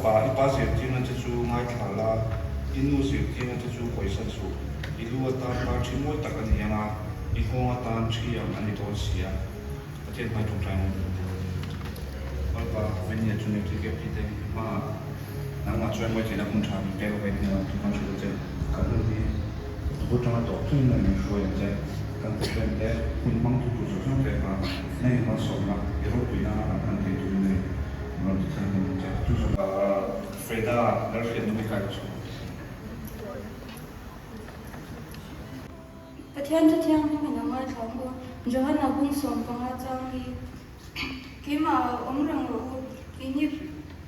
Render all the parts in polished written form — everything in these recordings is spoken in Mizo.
fapa, i pa zirtirna che chu ngaithla la, i nu zirtirna che chu hawisan suh. I lu atan pa ṭhi mawi tak a ni ang a, i nghawng atan ṭhi ang a ni dawn si a. Pathian hmai ṭawngṭai ang. Lalpa, Venia chu nei TKP te hmaah nangmah chuan mawi theihna hun ṭha min pek avangin hna lam thawk an hrilh a che. Kan hun hi a bul ṭanga tawp thlengin nang min hruai ang che. Kan Pathian te hun hmang tu tur zawng zawng te kha nang in malsawmna i ropuina a kan hman theih turin nang in rawn ti thianghlim ang che. Chu zawng Freda Lalhriatna mi kai chu. Pathian chu thianghlim in a ngaithla ang u. Johana bung 15 chang hi keimah ah awm reng rawh u, keini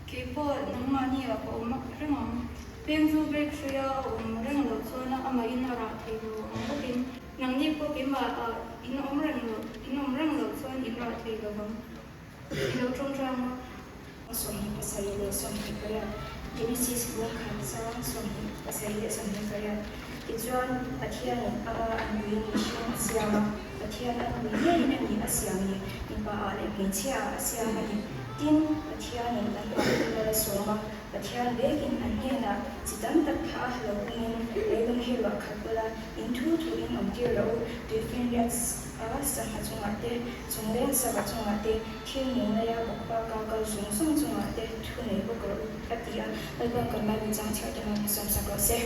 kei pawh nangmahni ah ka awm reng ang. Peng chu brake hruia a awm reng loh chuan amahin a rah thei lo ang bawkin nangni pawh keimah ah in awm reng loh in awm reng loh chuan in rah thei lo vang. I lo ṭawngṭai ang a. 28 Genesis bung khat chang 27 Tichuan, Pathianin ama anpuiin mihring a siam a, Pathian anpui ngeiin a ni a siam ni, mipaah leh hmeichhiaah a siam a ni. Tin, Pathianin an mahni mal a sawm a, Pathian vekin an hnenah chi tam tak thah a lo awmin leilung hi ruah khat ula, in thu thuin awmtir rawh u, tuifinriat a sangha chungah te, Chungleng sava chungah te, thil nung laia bawkpa ka kal zung zung chungah te thu nei bawk rawh u, a ti a. Lalpa'n kan Bible chang chhiar te hmang hi sawmsak rawh se.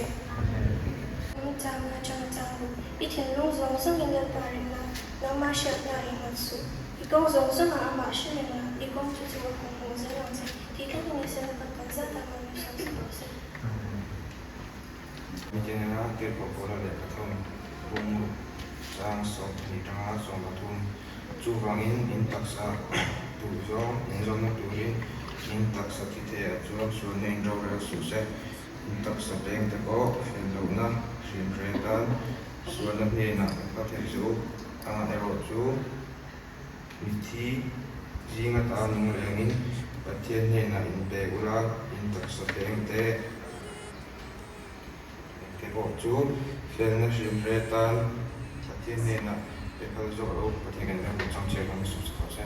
Ram chang a chang chang ru. I thinlung zawng zawngin Lalpa reng la, nangmah hriatna i nghat suh. I kawng zawng zawngah amah hre reng la, i kawng chu chu a kawng hmuh zel ang che. Tih tlat a ni se, Lalpa'n kan zat a hmang hi sawmsak rawh se. Mitenga tirhkoh Paula lehkha thawn bung chang 20 tanga 13. Chuvangin in taksa duh zawng in zawmna turin in taksa thi theiah chuan sualna in rorel suh se. In taksa peng te pawh hrem lohna hrim hre tan sualna hnenah ka thei chu amah erawh chu mithi zinga ta nung rengin Pathian hnenah in pe ula in taksa peng te Engte pawh chu felna hrim hre tan Pathian hnenah pe phal zawk lo, Pathian kan ram chang chhiar kan suk sak se.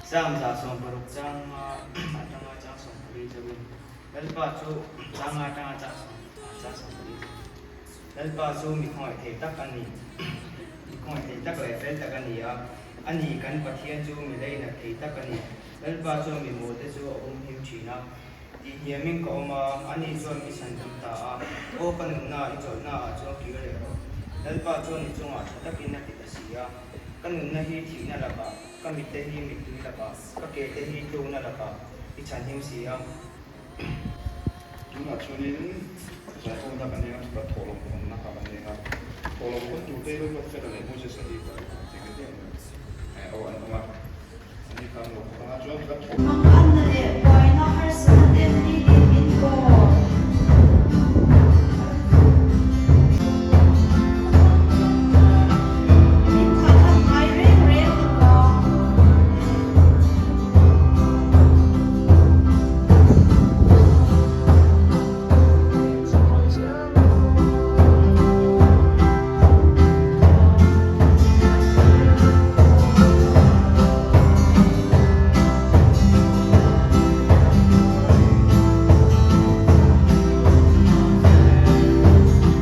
Psalm 160 changa atanga chang 14 chauhin Lalpa chu changa atanga chang 14 chauhin Lalpa chu mi khawngaih thei tak a ni, mi khawngaih thei tak leh fel tak a ni a, a ni kan Pathian chu mi leinat thei tak a ni. Lalpa chuan mi mawlte chu a humhim thin a. Tih hniamin ka awm a, ani chuan mi chhan dam ta a, Aw ka nunna, i chawlhnaah chuan kir leh rawh. Lalpa chuan i chungah tha takin a ti ta si a, Ka nunna hi thihna lakah, ka mitte hi mittui lakah, ka kete hi tlukna lakah i chhanhim si a. Tunah chuanin zaihawmna kan eng a, chutah thawhlawm khawnna kha kan eng a. Thawhlawm khawn turte hi Lalpa Fela leh Moses-a hi kan cheng te aw an awm a. Ani khan lo khawn anga chuan ka thawh. Manganna leh buaina harsatna ten nitin min tawp. Min thahtham ngai reng reng lo va.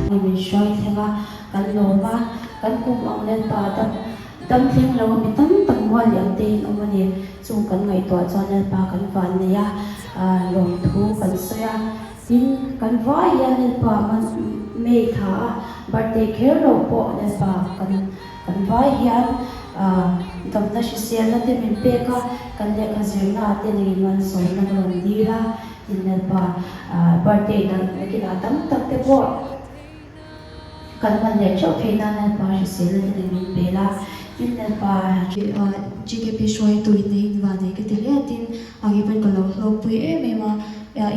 Min hruai thleng a, kan lawm a, kan kum ang Lalpa dam dam thleng lo a mi tam tak mual liam te in awm a ni. Chung kan ngaihtuah chuan Lalpa kan van nei a, lawmthu kan sawi a, tin kan vai hian Lalpa May thla a birthday kher lo pawh Lalpa kan kan vai hian damna hriselna te min pek a, kan lehkha zirna ah te lei malsawmna ka rawn dil a, tin Lalpa birthday nakinah tam tak te pawh. Kan hman leh theuh theih nan Lalpa hriselna te nen min pel a, tin Lalpa. GKP hruaitu in nei in vanei ka ti hle a, tin a kei pawn ka lo hlawkpui em em a,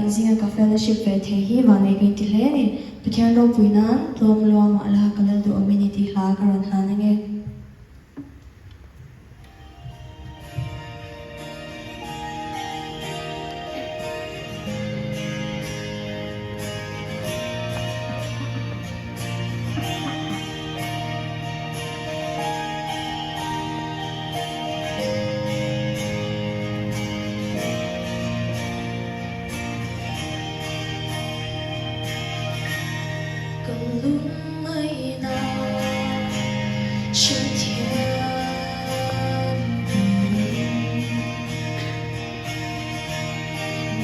inzinga ka fellowship ve thei hi vanei ka inti hle a ni. Pathian ropui nan tlawm luamah la ka lal duh awm i ni tih hla ka rawn hlan ange.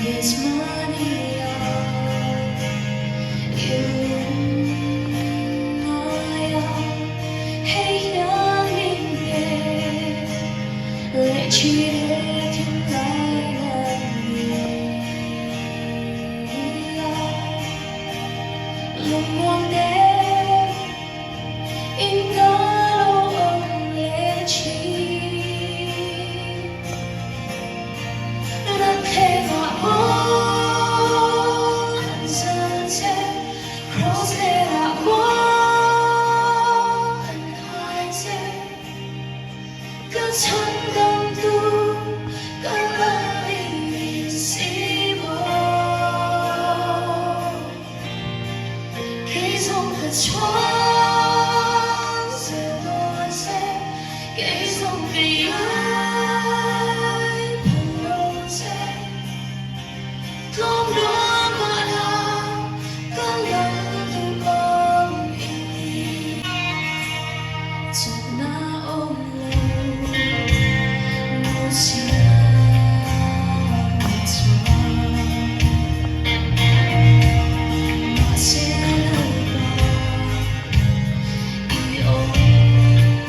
Gethsemane-ah i lungngai a, hei hian min pe leh thin e thinlai nan nia. Lungmuang te in ka lo awm leh thin. Ramthlengah maw an zal che, Kraws lerah maw an khai che. Ka chhandamtu ka lal i ni si maw. Kei zawng ka chhuang zel dawn che, kei zawng ka iai phal lo che. Tlawm ruam mah la ka lal duh ang i ni. Chawpna awm lo Mosia chuan. Mahse Lalpa i awmpuia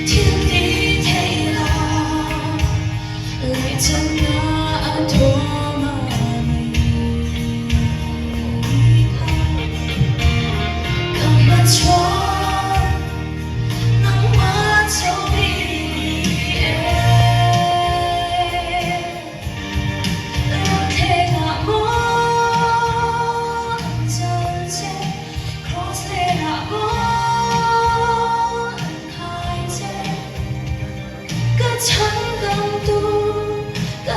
thil ti thei la, lehchana a thuam a ni kha. Ka hmachhuan nangmah chauh i ni e. Ramthlengah maw an chal che, Kraws lerah maw an khai che. Ka chhandamtu ka.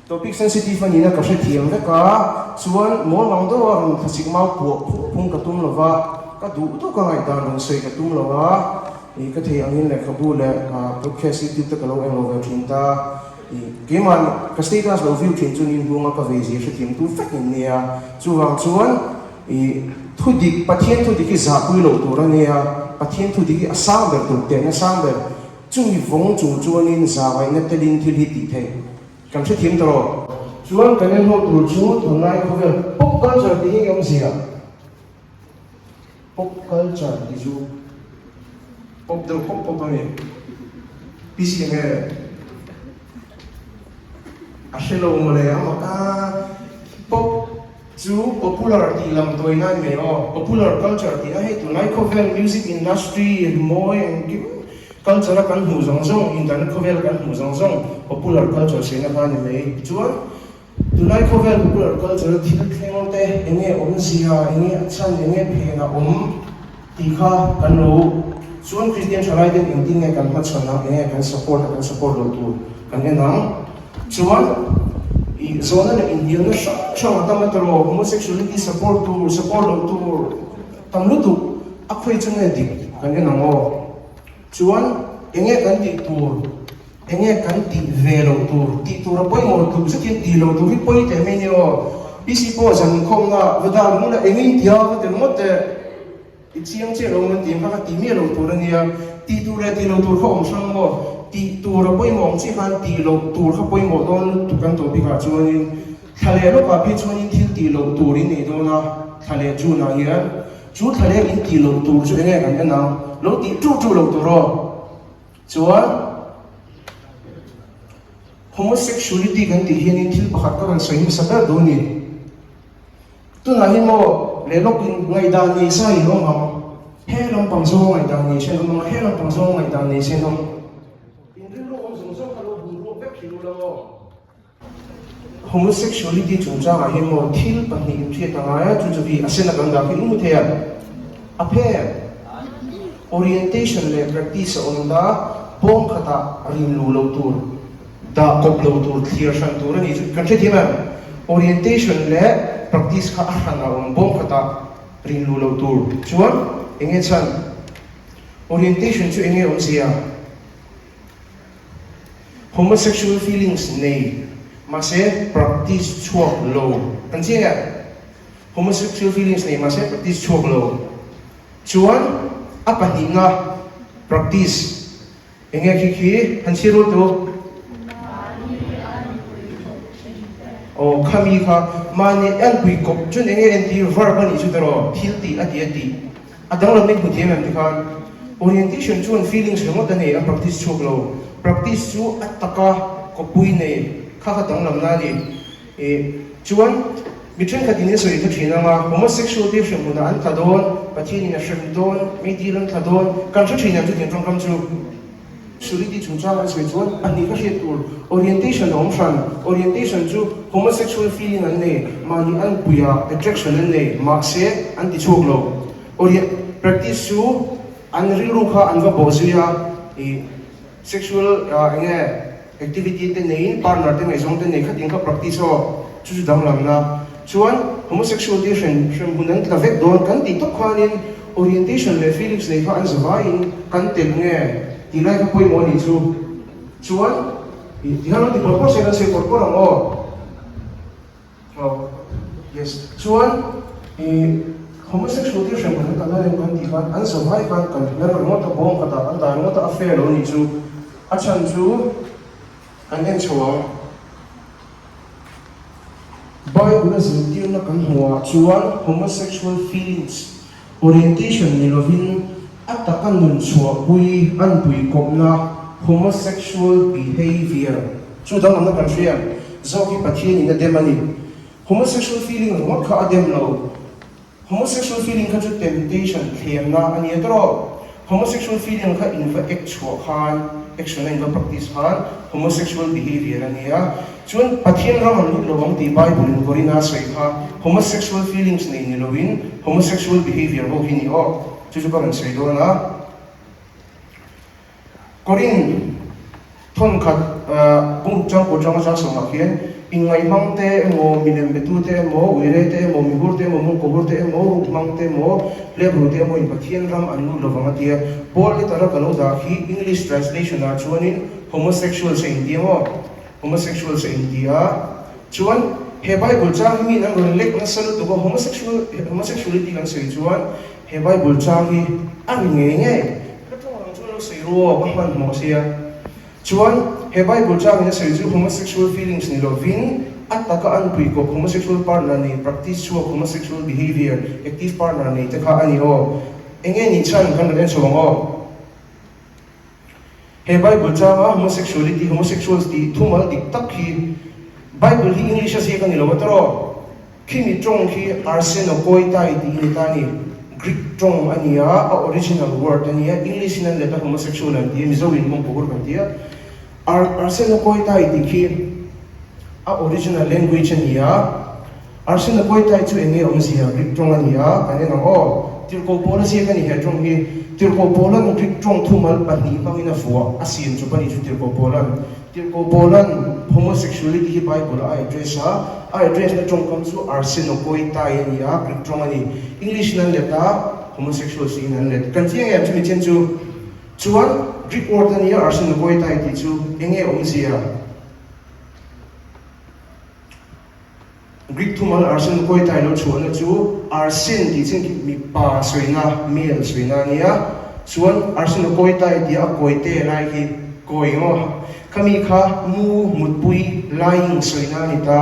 Topic sensitive a nihna ka hrethiam vek a, chuan mawl mang deuh a rawn thlasik mau puah phung phung ka tum lo va, ka duh duh ka ngaihdan rawn sawi ka tum lo a, ih ka thei angin lehkhabu leh podcast youtube te ka lo englo ve thin ta, ih keimah ka status lo view thin chu nin hnunga ka vei zia hrethiam tu vek in nia, chuvang chuan ih thudik Pathian thudik hi zahpui loh tur a nia, Pathian thudik hi a sang ber tur tehna sang ber chumi vawng chung chuanin zahngaihna telin thil hi tih theih. Kan hrethiam ta rawh. Chuan kan en ho tur chu tunlai khawvel pop culture tih hi nge awmzia? Pop culture tih chu pop deuh pop pop a ni. PC nge a hre lo mawle a mak a. Pop chu popular tih lam tawina a ni mai aw. Popular culture tih a hei tunlai khawvel music industry mawi engkim Culture a kan hmuh zawng zawng, internet khawvel a kan hmuh zawng zawng popular culture saina kha a ni mai. Tichuan, tunlai khawvel popular culture a thil thleng te eng nge awmzia, eng nge a chhan, eng nge phen a awm tih kha kan lo chuan Kristian thalai ten engtin nge kan hmachhawn ang, eng nge kan support a kan support loh tur kan en ang. Chuan, ih zawhna leh inhnialna hrang hrang a tam a tawh, homosexuality support tur, support loh tur tam lutuk a khawi chu nge dik kan en ang aw. Chuan enge kan tih tur, enge kan tih ve loh tur, tih tur a pawimawh tluk zetin tih loh tur hi pawi teh mai nia aw. PC pawh zan inkhawmna va dar hmun a eng in tia va tel ngawt teh. I chiang chiah lo man tih ang kha ka ti miah lo tur a nia. Tih tur leh tih loh tur kha awm hrang maw? Tih tur a pawimawh ang chiah khan tih loh tur kha pawimawh dawn lutuk kan tawh bikah chuanin thla leh lawkah phei chuanin thil tih loh tur in nei dawn a, thla leh June ah hian. Chu thlaleng in tih loh tur chu enge kan en ang? Lo tih ṭuh ṭuh loh tur aw. Chuan homosexuality kan tih hianin thil pakhat ka rawn sawi hmasa ber duh a ni. Tunah hi maw leh lawkin ngaihdan nei sa in awm ang. He lampang zawng ngaihdan nei sen awm ang a, he lampang zawng ngaihdan nei sen awm. In rilru awm zawng zawng kha lo bum ruak vek hi ru la maw? Homosexuality chungchangah hian maw thil pahnih inhriat a ngai a, chu chu hi a sen a kan dah khi i hmu thei a, a phen orientation leh practice a awm ta, pawng khatah rin luh loh tur, dah kawp loh tur, thlir hran tur a ni chu kan hrethiam em? Orientation leh practice kha a hran a awm, bawng khatah rin luh loh tur chuan eng nge chhan? Orientation chu eng nge awmzia? Homosexual feelings nei mahse practice chhuak lo an chiang em? Homosexual feelings nei mahse practice chhuak lo chuan a pahnihna practice eng nge khi khi han chhiar rual teh u. Aw khami kha mahni anpui kawp chuan eng nge entir verb a nih chu tiraw thil tih a ti a tih. A danglam in hmu thiam em tikhan orientation chuan feelings ringawt a nei, a practice chhuak lo. Practice chu a taka kawpui nei kha kha danglamna a ni. Ih chuan mi thenkhat in i sawi kha thin anga homosexual te hrem hunah an tla dawn, Pathian in a hrem dawn, meidil an tla dawn, kan hre thin em chutiang tawngkam chu. Sexuality chungchang an sawi chuan pahnih ka hriat tur orientation a awm hran. Orientation chu homosexual feeling an nei, mahni anpuia attraction an nei, mahse an ti chhuak lo. Orient practice chu an rilru kha an va bawh zui a, ih sexual eng nge activity te neiin partner te ngaihzawng te nei khatin kha practice aw, chu chu danglamna. Chuan homosexual te hren hrem hun an tla vek dawn kan tih tawp khanin orientation leh feelings nei kha an zavaiin kan telh nge tih lai kha pawimawh a nih chu. Chuan ih ti hian lo ti pawr pawr se kan sawi pawr pawr ang aw. Aw yes chuan ih homosexual te hrem hun an tla dawn em kan tih khan an zavai khan kan hmer ringawt a bawng khatah kan dah ringawt a a fair lo nih chu. A chhan chu kan en chho ang. Bible a zirtirna kan hmuhah chuan homosexual feelings, orientation ni lovin a taka nun chhuahpui anpui kawpna homosexual behavior chu danglamna kan hria zawk hi Pathianin a dem a ni. Homosexual feeling ringawt kha a dem lo. Homosexual feeling kha chu temptation, thlemna, a ni a tawrh. Homosexual feeling kha in va act chhuah khan, action a in va practice khan homosexual behavior a ni a. Chuan Pathian ram an lut lo ang tih Bible in Korinah a sawi kha homosexual feelings nei ni loin homosexual behavior ho hi ni aw. Chu chu ka rawn sawi dawn a. Korin thawnkhat bungruk changkaw changa chang sawmah khian. Inngaihmang te emaw, milem betu te emaw, uire te emaw, mihur te emaw, mungkawhur te emaw, rukhmang te emaw, hlebru te emaw in Pathian ram an lut lovang a tia. Paul letter a ka lo dah khi English translation ah chuanin homosexuals a inti emaw, homosexuals a inti a. Chuan he Bible chang hi miin an rawn lek nasa lutuk a, homosexual, homosexuality kan sawi chuan he Bible chang hi a ri ngei ngei. Ka tawng ang chuan lo sawi ru aw, ka hmanhmawh sia. Chuan, he Bible changin a sawi chu homosexual feelings ni lovin, a taka an pui kawp homosexual partner nei, practice chhuak homosexual behavior, active partner nei te kha a ni aw. Enge nih chhan kan rawn en chho ang aw. He Bible changa homosexuality, homosexuals tih thumal dik tak hi Bible hi English a ziak a ni lo a tawrh. Khimi tawng khi Arsenokoitai tih ni ta ni. Greek tawng a ni a, a original word a ni a, English in an let a homosexual an ti a, Mizo in mawngkaw hur kan ti a. Ar Arsenokoitai tih khi a original language a ni a. Arsenokoitai chu eng nge awmzia? Greek tawng a ni a, kan en ang aw. Tirhkoh pawl a ziak a ni he tawng hi. Tirhkoh pawlan Greek tawng thumal pahnih hmangin a vuah, a siam chawp a ni chu Tirhkoh pawlan. Tirhkoh Paula'n homosexuality hi Bible a address a, a address na tawngkam chu arsenokoitai a ni a, Greek tawng a ni. English in an let a, homosexuals tiin an let. Kan chiang em chumi chen chu? Chuan Greek word a nia arsenokoitai tih chu enge awmzia? Greek thumal arsenokoitai lo chhuahna chu arsen tih chin khi mipa sawina, male sawina a nia. Chuan arsenokoitai tia a kawite lai khi kawi ngaw khami kha mu, mutpui, lying sawina a ni ta.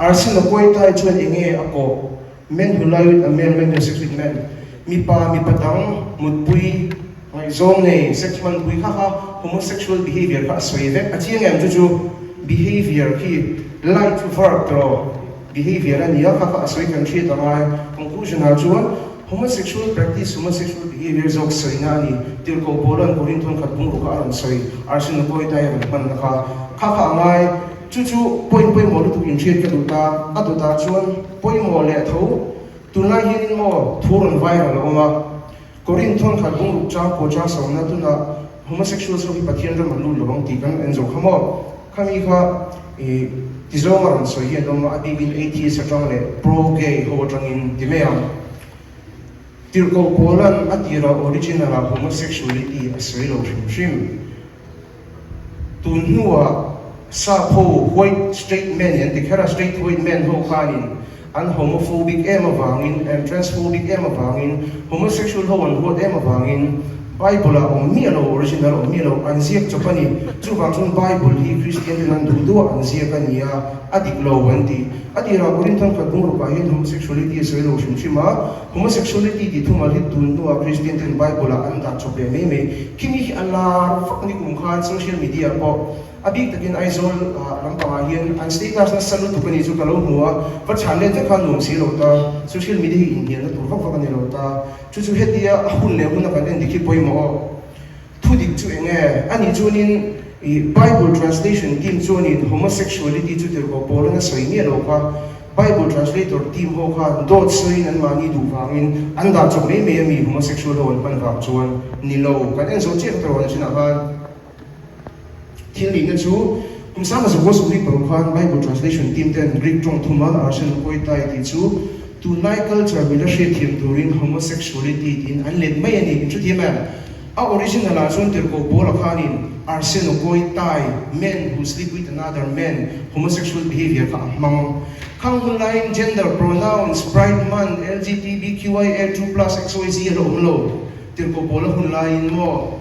Arsenokoitai chuan eng nge a kawh? Men who lie with a man, men who have sex with men. Mipa, mipa dang, mutpui, ngaihzawng nei, sex hmanpui kha kha homosexual behavior kha a sawi vek. A chiang em chu chu behavior khi light verb tawh behavior a nia kha kha a sawi kan hriat a ngai. Conclusion ah chuan homosexual practice, homosexual behavior zawk sawina a ni. Tirhkoh Paula'n Korinthon khat bungruk ah a rawn sawi, arsenokoitai a rawn hmanna kha kha kha a ngai. Chu chu point pawimawh lutuk inhriat ka duh ta. A dawtah chuan pawimawh leh tho tunlai hianin maw thu rawn viral a awm a. Korinth thawn khat bungruk chang pawh chang sawmna tunah homosexuals ho hi Pathian ram an lut lo ang tih kan en zawh kha maw? Khami kha i tizawng a rawn sawi hi an awm a, a bikin atheist atang leh pro-gay ho atangin ti mai ang. Tirhkoh Paula'n a tirah original ah homosexuality a sawi lo hrim hrim. Tun hnuah sap ho white straight men an ti kher a, straight white men ho khanin an homophobic em avangin and transphobic em avangin, homosexual ho an huat em avangin Bible ah awm miah lo, original awm miah lo, an ziak chawp a ni. Chuvang chuan Bible hi Christian ten an duh duh a an ziak a ni a, a dik lo an ti. A tirah Korinthon khat bungruk ah hian homosexuality a sawi lo hrim hrim a, Homosexuality tih thumal hi tun hnuah Kristian ten Bible ah an dah chawp leh mai mai. Khimi hi a lar vak ni kum khan social media pawh a bik takin Aizawl lampangah hian an status nasa lutuk a nih chu ka lo hmu a, va chhan let vek kha nuam si lo ta, social media hi inhnialna tur vak vak a ni lo ta. Chu chu hetia a hun leh huna kan en dik hi pawimawh aw. Thu dik chu eng nge? Anih chuanin i Bible translation team chuanin homosexuality chu tirhkoh Paula'n a sawi miah lo kha. Bible translator team ho khan dawt sawiin anmahni duh vangin an dah chawp mai mai a mi homosexual ho an hman vang chuan ni lo. Kan en zawh chiah ka tawrh chinah khan thil nihna chu kum sanga zakua sawmhnih paruk khan Bible translation team ten Greek tawng thuma arsenokoitai tih chu Tunlai culture mila hriatthiam turin homosexuality tiin an let mai a ni. In hrethiam em? A original ah chuan tirhkoh Paula khanin arsenokoitai, men who sleep with another man, homosexual behavior kha a hmang. Khang hun laiin gender pronouns, pride month, LGTBQIA2 plus XYZ a la awm lo. Tirhkoh Paula hun laiin maw?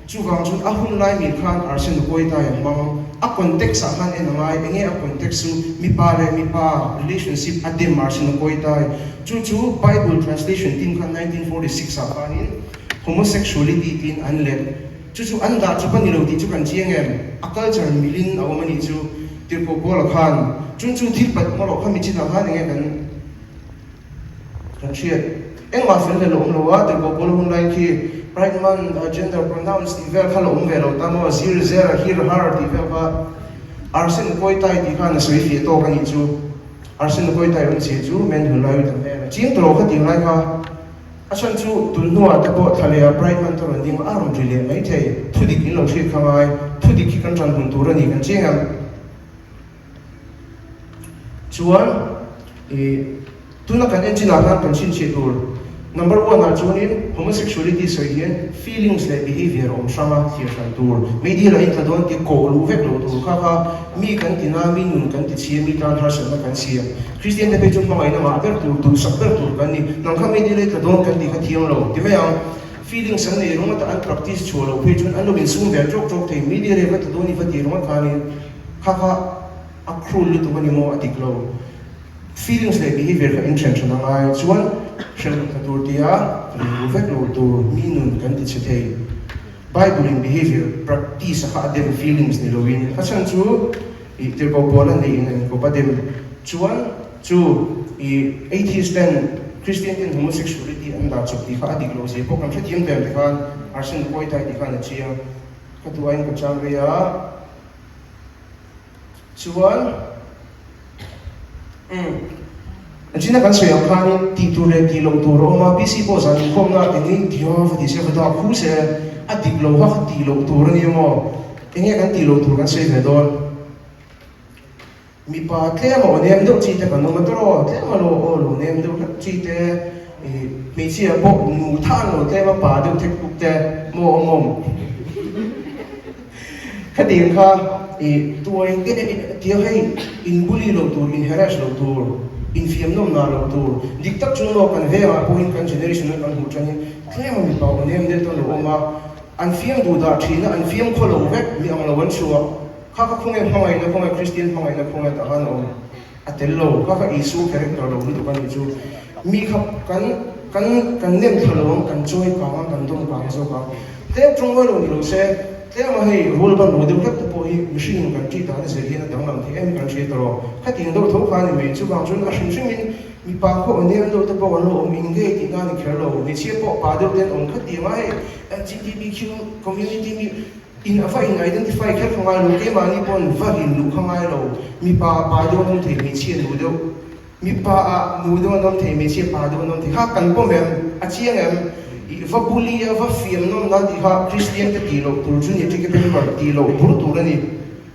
Chuvang chuan a hun lai mil khan arsenokoitai a hmang. A context ah khan en a ngai, enge a context chu mipa leh mipa relationship a dem arsenokoitai. Chu chu Bible translation team khan 1946 ah khanin homosexuality tiin an let. Chu chu an dah chawp a ni lo tih chu kan chiang em? A culture milin a awm a nih chu Tirhkoh Paula khan. Chun chu thil pat ngawrh kha mi chinah khan enge kan. Kan hriat engmah fel hlel a awm lo a, tirhkoh pawl hun lai khi Pride Month, Gender Pronouns tih vel kha la awm ve lo ta maw, zir zer, hir har tih vel kha Arsen Koitai tih khan a sawi fiah tawk a nih chu. Arsen Koitai awmzia chu men hun lai ta hmel a chiang tawh lo kha tih lai kha. A chhan chu tun hnuah te pawh thla leh ah Pride Month a rawn ding a, a rawn ri leh mai thei. Thudik in lo hriat kha ngai, thudik hi kan ṭan hun tur a ni kan chiang em? Chuan i tuna kan engine ah khan kan chhinchhiah tur number one ah chuanin homosexuality sawi hian feelings leh behaviour awm hrang a thlir hran tur. Meidil ah intla dawn tih kawh luh vek loh tur kha kha mi kan ti na, mi nun kan ti chhia, mi tan harsatna kan siam. Kristian te phei chu hmangaihna ngah ber tur, duhsak ber tur kan ni. Nang kha meidil ah intla dawn kan tih kha thiang lo ti mai ang. Feelings an nei rawng ata an practice chhuah loh phei chuan an lo insum ve tawk tawk thei. Meidil ah i va tla dawn i va ti rawng khanin kha kha A cruel lutuk a ni maw? A dik lo. Feelings leh behavior kha inthen hran a ngai. Chuan hrelh tha tur tia rilru vek lo tur mi nun kan ti chhe thei. Bible in behavior practice a kha a dem feelings ni loin a chhan chu ih tirhkoh pawl a neihin a inkawp a dem. Chuan chu ih atheist ten Christian ten homosexuality an dah chawp tih kha a dik lo zia pawh kan hrethiam ta em ti khan Arsene Koitai ti khan a chiang. Ka duh aiin ka chang rei a. Chuan umm China kan sawi ang khanin tih tur leh tih loh tur a awm a, PC pawh zan inkhawmna engin tih a va ti se va dak hu se, a dik lo kha tih loh tur a ni maw? Enge kan tih loh tur kan sawi ve dawn? Mipa tlem a aw nem deuh chi te kan awm a tawraw, tlem a lo aw lo nem deuh hlek chi te, ih hmeichhia pawh nu tha an lo tlem a pa deuh thek tuk te maw awm awm? Khatiang kha i tuai te tia hei in bully lo tur, in harass lo tur, in fiam nawm nah lo tur, dik tak chu maw kan vengah pawhin kan generation an kan hmuh tangin tlem a mipa aw nem deuh te an lo awm a, an fiam duh dah thin a, an fiam khaw lo vek, mi ang lo an chhuah kha kha khawnge hmangaihna khawnge Kristian hmangaihna khawnge tah khan a awm. A tel lo, ka ka Isu character lo lutuk a nih chu. Mi kha kan kan kan nem thla lo ang, kan chawi kang ang, kan dawm kang zawk ang. Tlem tawng lo ni lo se, tlem a hei rul ban lo deuh hlek te pawh hi mihring in kan ṭih dan a zir hian a danglam thei em kan hria tawh. Khatiang deuh tho kha a ni mai. Chuvang chuan a hrim hrimin mipa khaw aw nem deuh te pawh an lo awm engei tihna a ni kher lo. Hmeichhia pawh pa deuh te an awm khatiang a hei LGBTQ community mi In a va in identify kher kha ngai lo, keimahni pawn va rin luh kha ngai lo, mipa ah pa deuh an awm thei, hmeichhia nu deuh, mipa ah nu deuh an awm thei, hmeichhia pa deuh an awm thei, kha kan pawm em? A chiang em? I va bully a, va fiam nawm na tih kha Kristian te tih loh tur chu ni, Ṭike member tih loh bur tur a ni,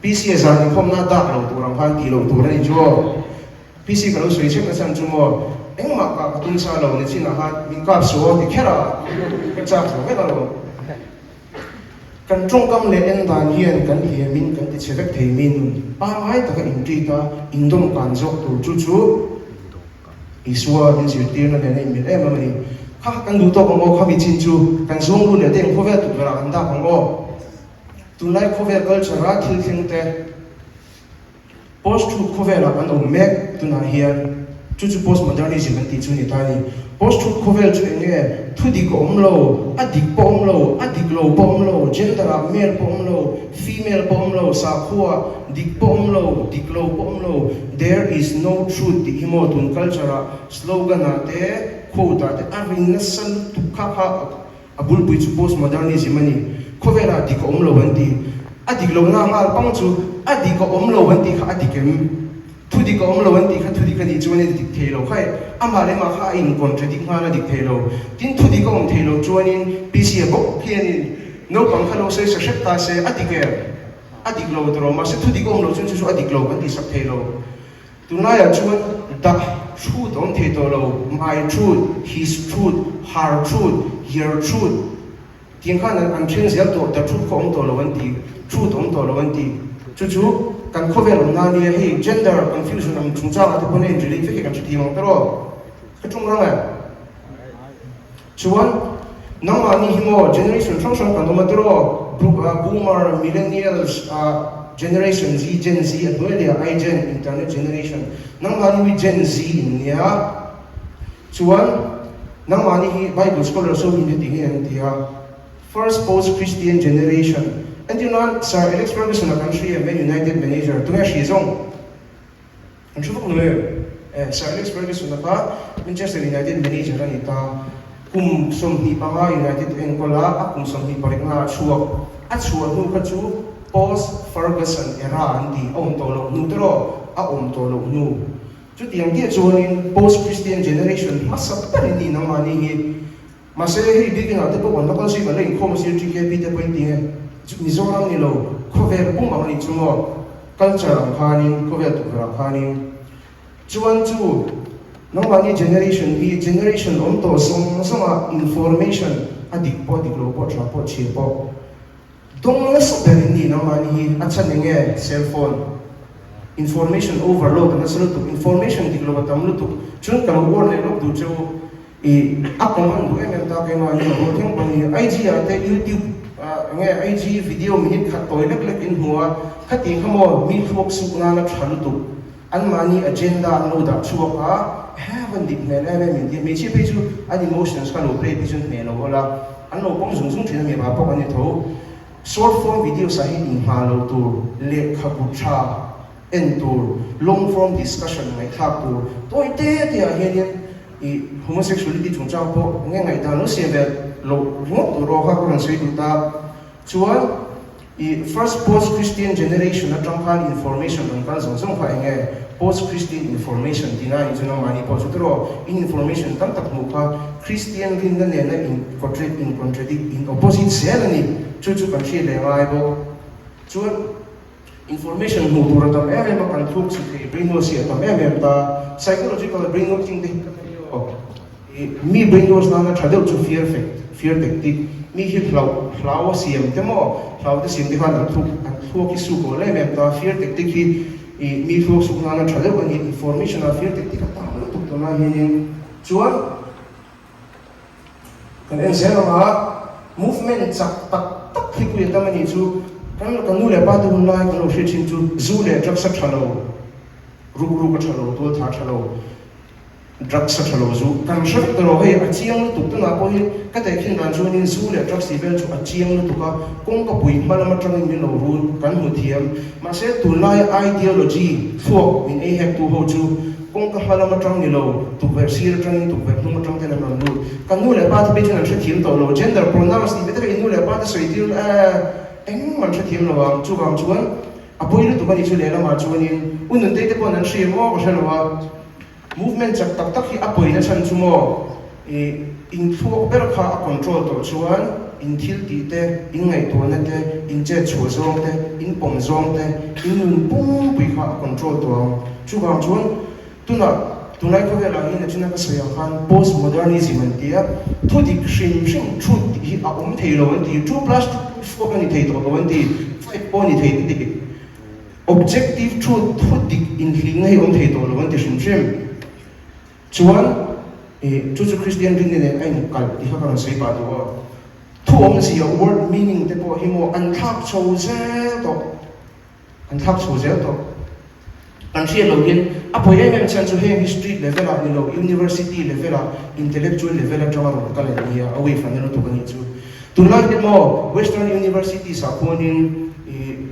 PC a zan inkhawmna dak lo tur ang khan tih loh tur a ni chu aw. PC ka lo sawi chek na chhan chu maw, engmah kah ka tum sa lo, nichinah khan min kap suh aw ti kher a, ka chak zo vek alawm. Kan tawngkam leh en dan hian kan hliamin kan ti chhe vek thei mi nun pangngai taka intreat a, indawm kan zawk tur chu chu Isua min zirtirna nen a inmil em em a ni. Kha kan duh tawk ang aw, khami chin chu kan zuang lut leh te eng khawvel tukverh ah kan dak ang aw. Tunlai khawvel culture a thil thleng te. Post-truth khawvelah kan awm mek tunah hian chu chu postmodernism an tih chu ni ta a ni. Post-truth khawvel chu eng nge? Thu dik a awm lo, a dik pawh awm lo, a dik lo pawh awm lo, gender ah male pawh awm lo, female pawh awm lo, sakhua dik pawh awm lo, dik lo pawh awm lo, there is no truth tih hi maw tun culture ah slogan ah te quote ah te a ring nasa lutuk kha kha A bulpui chu postmodernism a ni. Khawvelah dik a awm lo an ti. A dik lohna nghal pang chu a dik a awm lo an tih kha a dik em? Thu dik a awm lo an tih kha thu dik a nih chuan a dik thei lo. Khai, amah leh amah kha a in contradict nghal a dik thei lo. Tin, thu dik a awm thei lo chuanin PC a bawk hianin naupang kha lo sawi sa hrep ta se a dik em? A dik lo tawh lo. Mahse thu dik a awm lo chuan chu chu a dik lo kan tihsak thei lo. Tunlaiah chuan the truth a awm thei tawh lo, my truth, his truth, her truth, your truth tih khan an then zel tawh, the truth kha awm tawh lo an ti, truth awm tawh lo an ti. Chu chu kan khawvel awmna a nia, hei gender confusion ang chungchangah te pawn a inrelate vek hi kan hrethiam ang tawh aw. Ka tum rang e. Chuan nangmahni hi maw generation hrang hrang kan awm a tawh Boomer, Millennials, Generation Z, Gen Z a hnuai leh a iGen, Internet Generation. Nangmahni hi Gen Z in nia. Chuan nangmahni hi Bible scholars ho in heti nge an ti a, First Post Christian Generation. Entir nan Sir Alex Ferguson a kan hria Man United manager, tunge hri zawng? An hre vak lo em? Eh, Sir Alex Ferguson a kha Manchester United manager a ni ta. Kum 25 United enkawl a, a kum 28 nga a chhuak. A chhuah hnu kha chu Post Ferguson era an ti, a awm tawh loh hnu tawh, a awm tawh loh hnu. Chutiang chiah chuanin Post Christian generation hmasa ber in ni nangmahni hi. Mahse hei biakinn ah te pawh kan la kal zui kan la inkhawm zir TKP te pawhin ti nge Mizoram ni lo khawvel pum ang a nih chu maw culture ang khanin khawvel tukverh ah khanin. Chuan chu nangmahni generation hi generation awm tawh zawng zawngah information a dik pawh dik lo pawh tha pawh chhia pawh dawng nasa ber in ni nangmahni hi a chhan eng nge cell phone information overload a nasa lutuk information dik lo a tam lutuk chuan ka lo warn leh lawk duh cheu i a common duh em em ta keimah hi a thleng pawh ni IG ah te YouTube ah eng nge IG video minute khat tawi lek lek in hmu a khati kha maw mi thluak suk nana tha lutuk Anmahni agenda an lo dah chhuak a, heaven dik hmel em em inti a, hmeichhia phei chu an emotions kha lo play phei chuan hmeh lo awlh a, an lo pawm zung zung thin a, mipa pawh kan ni tho. Short form videos ah hi inhma lo tur, lehkhabu tha en tur, long form discussion ngaihthlak tur, tawi te te ah hianin ih homosexuality chungchang pawh nge ngaihdan lo siam ve loh ringawt tur aw kha ka rawn sawi duh ta. Chuan I first post Christian generation atang khan information rawn kal zawng zawng kha eng nge? Post Christian information tih na in chu nangmahni pawh chu tiraw? In information tam tak hmuh kha Christian rinna nena in contradict in contradict in opposite zel a ni. Chu chu kan hriat leh ngai bawk. Chuan information hmuh tur a tam em em a, kan thluk chhe thei brainwash hi a tam em em ta. Psychological brainwashing te hi ka hre aw. Mi brainwash nana tha deuh chu fear fact, fear tactic, mi hi hlauh, hlau a siam te maw, hlau te siam te khan an thluk, an thluak hi suk awl em em ta, fear tactic hi ih mi thluak suk nana tha deuh a ni, information ah fear tactic a tam lutuk tunah hianin chuan kan en zel ang a, movement chak tak tak hi pui a tam a nih chu, kan kan nu leh pa te hun lai kan lo hriat thin chu zu leh drugs a tha lo, ruk ruk a tha lo, tual tha a tha lo. Drugs a tha lo zu kan hre vek tawh lo, hei a chiang lutuk tunah pawh hian ka tehkhin dan chuanin zu leh drugs tih vel chu a chiang lutuk a, kawngka pui hma lam atangin min lo run kan hmu thiam. Mahse tunlaia ideology thluak min ei hektu ho chu kawngka hma lam atang ni lo, tukverh sir atangin tukverh hnung atang ten an rawn lut. Kan nu leh pa te phei chuan an hrethiam tawh lo, gender pronouns tih ve taka in nu leh pa te sawi tir eh engmah an hrethiam lo ang, chuvang chuan a pawi lutuk a nih chu lehlamah chuanin u Nuntei te pawhin an hria maw ka hre lo a. Movement chak tak tak hi a pawina chhan chu maw i inthluak ber kha a control tawh chuan in thil tih te, in ngaihtuahna te, in chet chhuah zawng te, in pawm zawng te, in nun pumpui kha a control tawh ang. Chuvang chuan tunah tunlai khawvelah hian a china ka sawi ang khan post modernism an ti a, thu dik hrim hrim truth tih hi a awm thei lo an ti, two plus two four a ni thei tawh lo an ti, five pawh a ni thei an ti. Objective truth thu dik inhlingna hi awm thei tawh lo an ti hrim hrim. Chuan ih chu chu Christian rinna nen a inkalh tih kha ka rawn sawi pah duh aw. Thu awmzia word meaning te pawh hi maw an thlak chho zel tawh, an thlak chho zel tawh. Kan hriat loh hian a pawi em em chhan chu heng hi street level ah ni lo university level ah intellectual level atanga rawn kal an nia a wave an na lutuk a nih chu. Tunlai hian maw western universities ah khuanin ih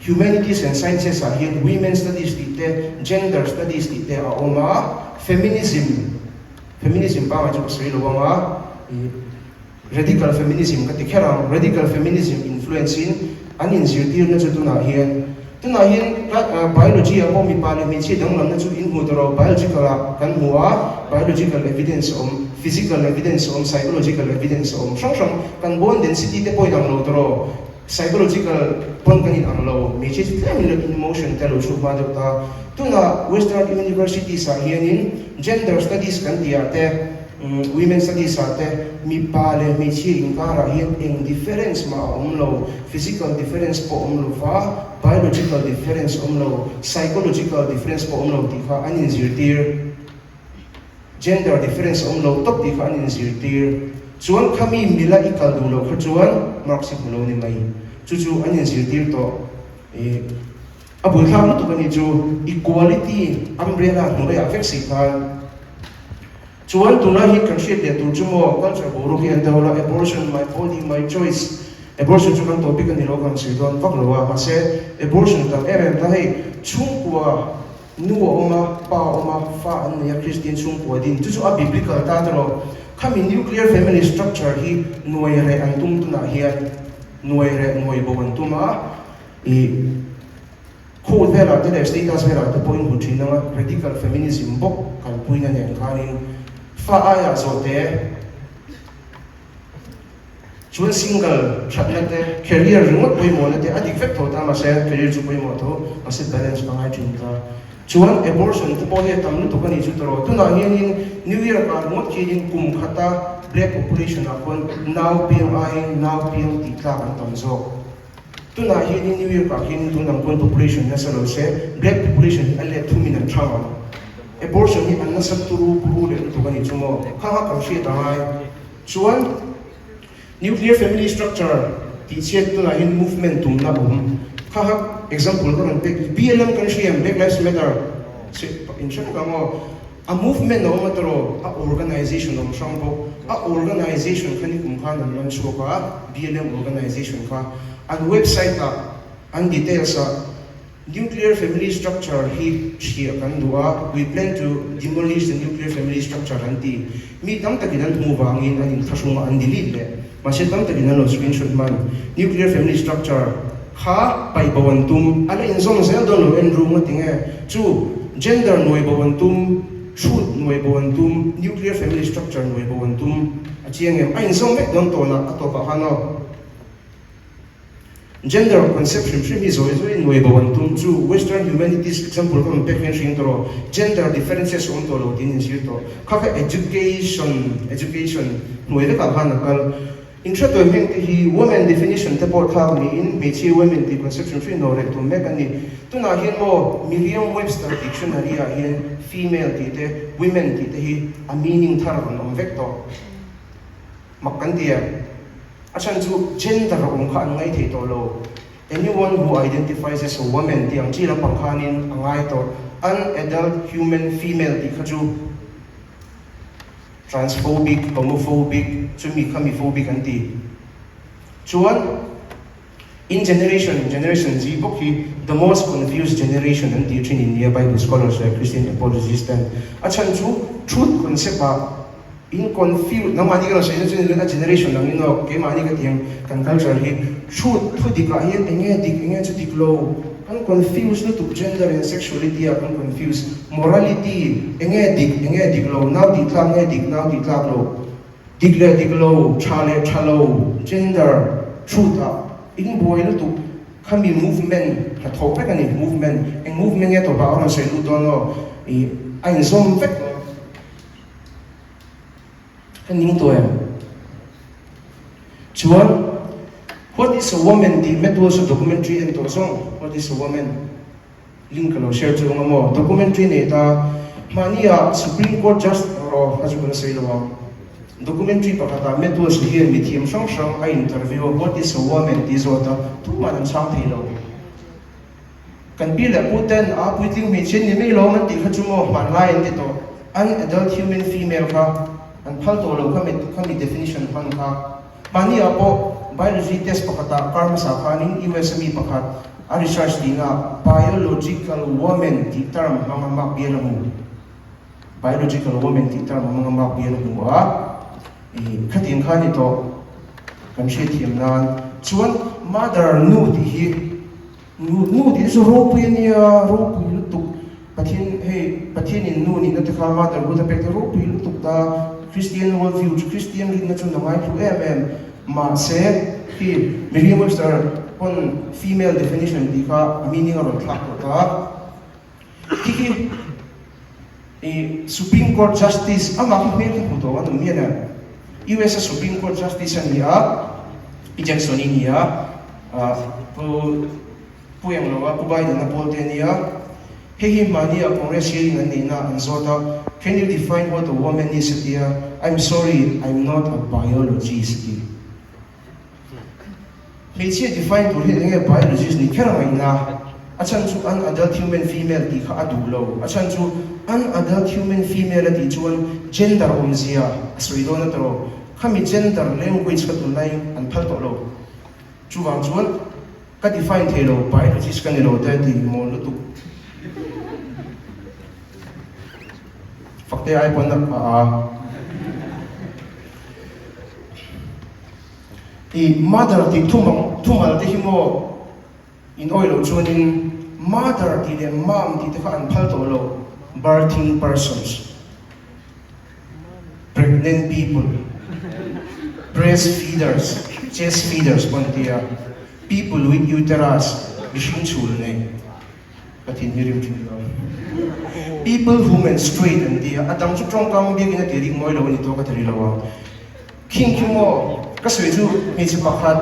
Humanities and Sciences ah hian Women Studies tih te, Gender Studies tih te a awm a, Feminism, Feminism pangai chu ka sawi lo ang a, ih Radical Feminism ka ti kher ang, Radical Feminism influence in an inzirtirna chu tunah hian, tunah hian Biology ah pawh mipa leh hmeichhia danglamna chu in hmu tawh lo, Biological ah kan hmu a, Biological evidence a awm, Physical evidence a awm, Psychological evidence a awm hrang hrang, kan bone density te pawh in ang lo tawh lo. Psychological pawn kan in ang lo, hmeichhia chu tlem in emotion te a lo chhuak hma deuh ta. Tunah Western Universities ah hianin Gender Studies kan tih ah te, Women Studies ah te mipa leh hmeichhia inkarah hian eng difference mah a awm lo, physical difference pawh awm lo va, biological difference awm lo, psychological difference pawh awm lo tih kha an inzirtir. Gender difference a awm lo tawp tih kha an inzirtir. Chuan khami mila i kal duh loh kha chuan marks i hmu lo ni mai. Chu chu an inzirtir tawh. Ih a buaithlak lutuk a nih chu. Equality umbrella hnuaiah vek si khan. Chuan tunlai hi kan hriat leh tur chu maw culture boruak hi an deuh la, abortion, my body, my choice. Abortion chu kan topic a ni lo kan sawi dawn vak lo a, mahse abortion tam em em ta hei chhungkua Nu a awm a, pa a awm a, fa an nei a, Kristian chhungkua din. Chu chu a biblical ta tawh. Khami nuclear family structure hi nuai reh an tum tunah hian nuai reh nuai bo an tum a, ih quote velah te leh status velah te pawh in hmu thin ang a, radical feminism bawk kalpuina nen khanin fa aiah zawhte, Chuan single thatna te, career ringawt pawimawhna te a dik vek tho ta mahse career chu pawimawh tho mahse balance ka ngai thin ta. Chuan abortion te pawh hi a tam lutuk a nih chu tawh. Tunah hianin New York ah ringawt khianin kum khata black population ah khuan nau piang aiin nau piang tih tlak an tam zawk. Tunah hianin New York ah hianin tun ang khuan population nasa lo se black population hi a let thumin an thang ang. Abortion hi an nasa turu buru leh lutuk a nih chu maw? Kha kha kan hriat angai. Chuan Nuclear family structure tih chhiat tunah hian movement tumna a awm. Kha kha example ka rawn pek, BLM kan hria em? Black Lives Matter in hre vek ang aw. A movement a awm a tawrh, a organization a awm hrang bawk. A organization kha nikum khan an rawn chhuak a, BLM organization kha. An website ah, an details ah, Nuclear family structure hi hriah kan duh a, we plan to demolish the nuclear family structure an ti. Mi tam takin an hmuh vangin an inthlahrung a, an delete leh. Mahse tam takin an lo screenshot hman. Nuclear family structure kha paih bo an tum, a la inzawm zel dawn lo en rum a ti nge? Chu gender nuai bo an tum, truth nuai bo an tum, nuclear family structure nuai bo an tum a chiang em? A inzawm vek dawn tawnah a tawpah khan aw. Gender concept hrim hrim hi zawi zawi nuai bo an tum chu Western humanities example ka rawn pek hian hring tawh rawh. Gender differences awm tawh lo tiin inzir tawh. Kha kha education education hnuai vekah khan a kal. Inhre tawi hming te hi women definition te pawh thlak niin hmeichhia women tih concept hrim hrim nawh reh tum mek a ni. Tunah hian maw Merriam-Webster dictionary ah hian female tih te women tih te hi a meaning thar a rawn awm vek tawh. Mak kan ti em? A chhan chu gender a awm kha an ngai thei tawh lo. Anyone who identifies as a woman tih ang chi lampang khanin a ngai tawh. An adult human female tih kha chu transphobic, homophobic, chumi khami phobic an ti. Chuan in generation, generation Z bawk hi the most confused generation an tih thin in nia Bible scholars leh Christian apologists ten. A chhan chu truth concept ah in confuse, nangmahni ka rawn sawi na chu a generation ang in aw, keimahni ka ti ang kan culture hi truth thu dik ah hian eng nge dik eng nge chu dik lo kan confuse lutuk gender and sexuality ah kan confuse, morality eng nge dik eng nge dik lo, nau tih tlak nge dik nau tih tlak lo. Dik leh dik lo, tha leh tha lo, gender, truth ah in buai lutuk khami movement hna thawh vek a ni, movement, eng movement nge tawpah a rawn sawi lut dawn aw, ih a inzawm vek dawn. Ka ning tawh em? Chuan What is a woman tih Matt Walsh a documentary en tawh zawng, What is a woman? Link ka lo share chu anga maw? Documentary nei ta mahni ah Supreme Court Just rawh a chu kan sawi lo ang. Documentary pakhat ah Matt Walsh hian mi thiam hrang hrang a interview a What is a woman tih zawt a tumah an chhang thei lo. Kan pi leh pu ten a puitling hmeichhia ni mai lawm an tih kha chu maw hmanlai an ti tawh. An adult human female kha an phal tawh lo kha mi kha mi definition hman kha. Mahni ah pawh biology test pakhat ah kar hmasa khanin US a mi pakhat a research tihna biological woman tih term hmang a mark bial a hmu. Biological woman tih term hmang a mark bial a hmu a, ih khatiang kha a ni tawh kan hriatthiam nan chuan mother nu tih hi Nu nu tih chu ropui a nia, ropui lutuk. Pathian hei Pathianin nu nihna te kha motherhood a pek te ropui lutuk ta. Christian world view chu Christian rinna chu na ngaithlu em em. Mahse khi Merriam-Webster pawn female definition tih kha a meaning a rawn thlak tawh ta. Khi khi i Supreme Court Justice amah khi hmel khi hmu tawh an awm hian em? US a Supreme Court Justice a ni a, Pi Jackson i ni a, Pu Pu Englo a, Pu Biden a pawl te a ni a. Hei hi hmahni ah Congress hearing an neihna an zawt a, Can you define what a woman is? a ti a, I'm sorry, I'm not a biologist a ti. Hmeichhia define tur hian enge biologist nih kher a ngaihna? A chhan chu an adult human female tih kha a duh lo. A chhan chu an adult human female a tih chuan gender awmzia a sawi dawn a tawh. Khami gender language kha tunlai an phal tawh lo. Chuvang chuan ka define thei lo, biologist ka ni lo te a ti mawl lutuk. Fakte ai pawn a a. I mother tih thumang thumal te hi maw in awih loh chuanin mother tih leh mom tih te kha an phal tawh lo, birthing persons, pregnant people, breast feeders, chest feeders pawh an ti a, people with uterus, mihring chhul nei, Pathian hi rim thin lo. People who menstruate an ti a, a dang chu tawngkam biakin a ti rik mawi lo a ni tawk a ti rih lo a. Khing khi maw ka sawi chu hmeichhe pakhat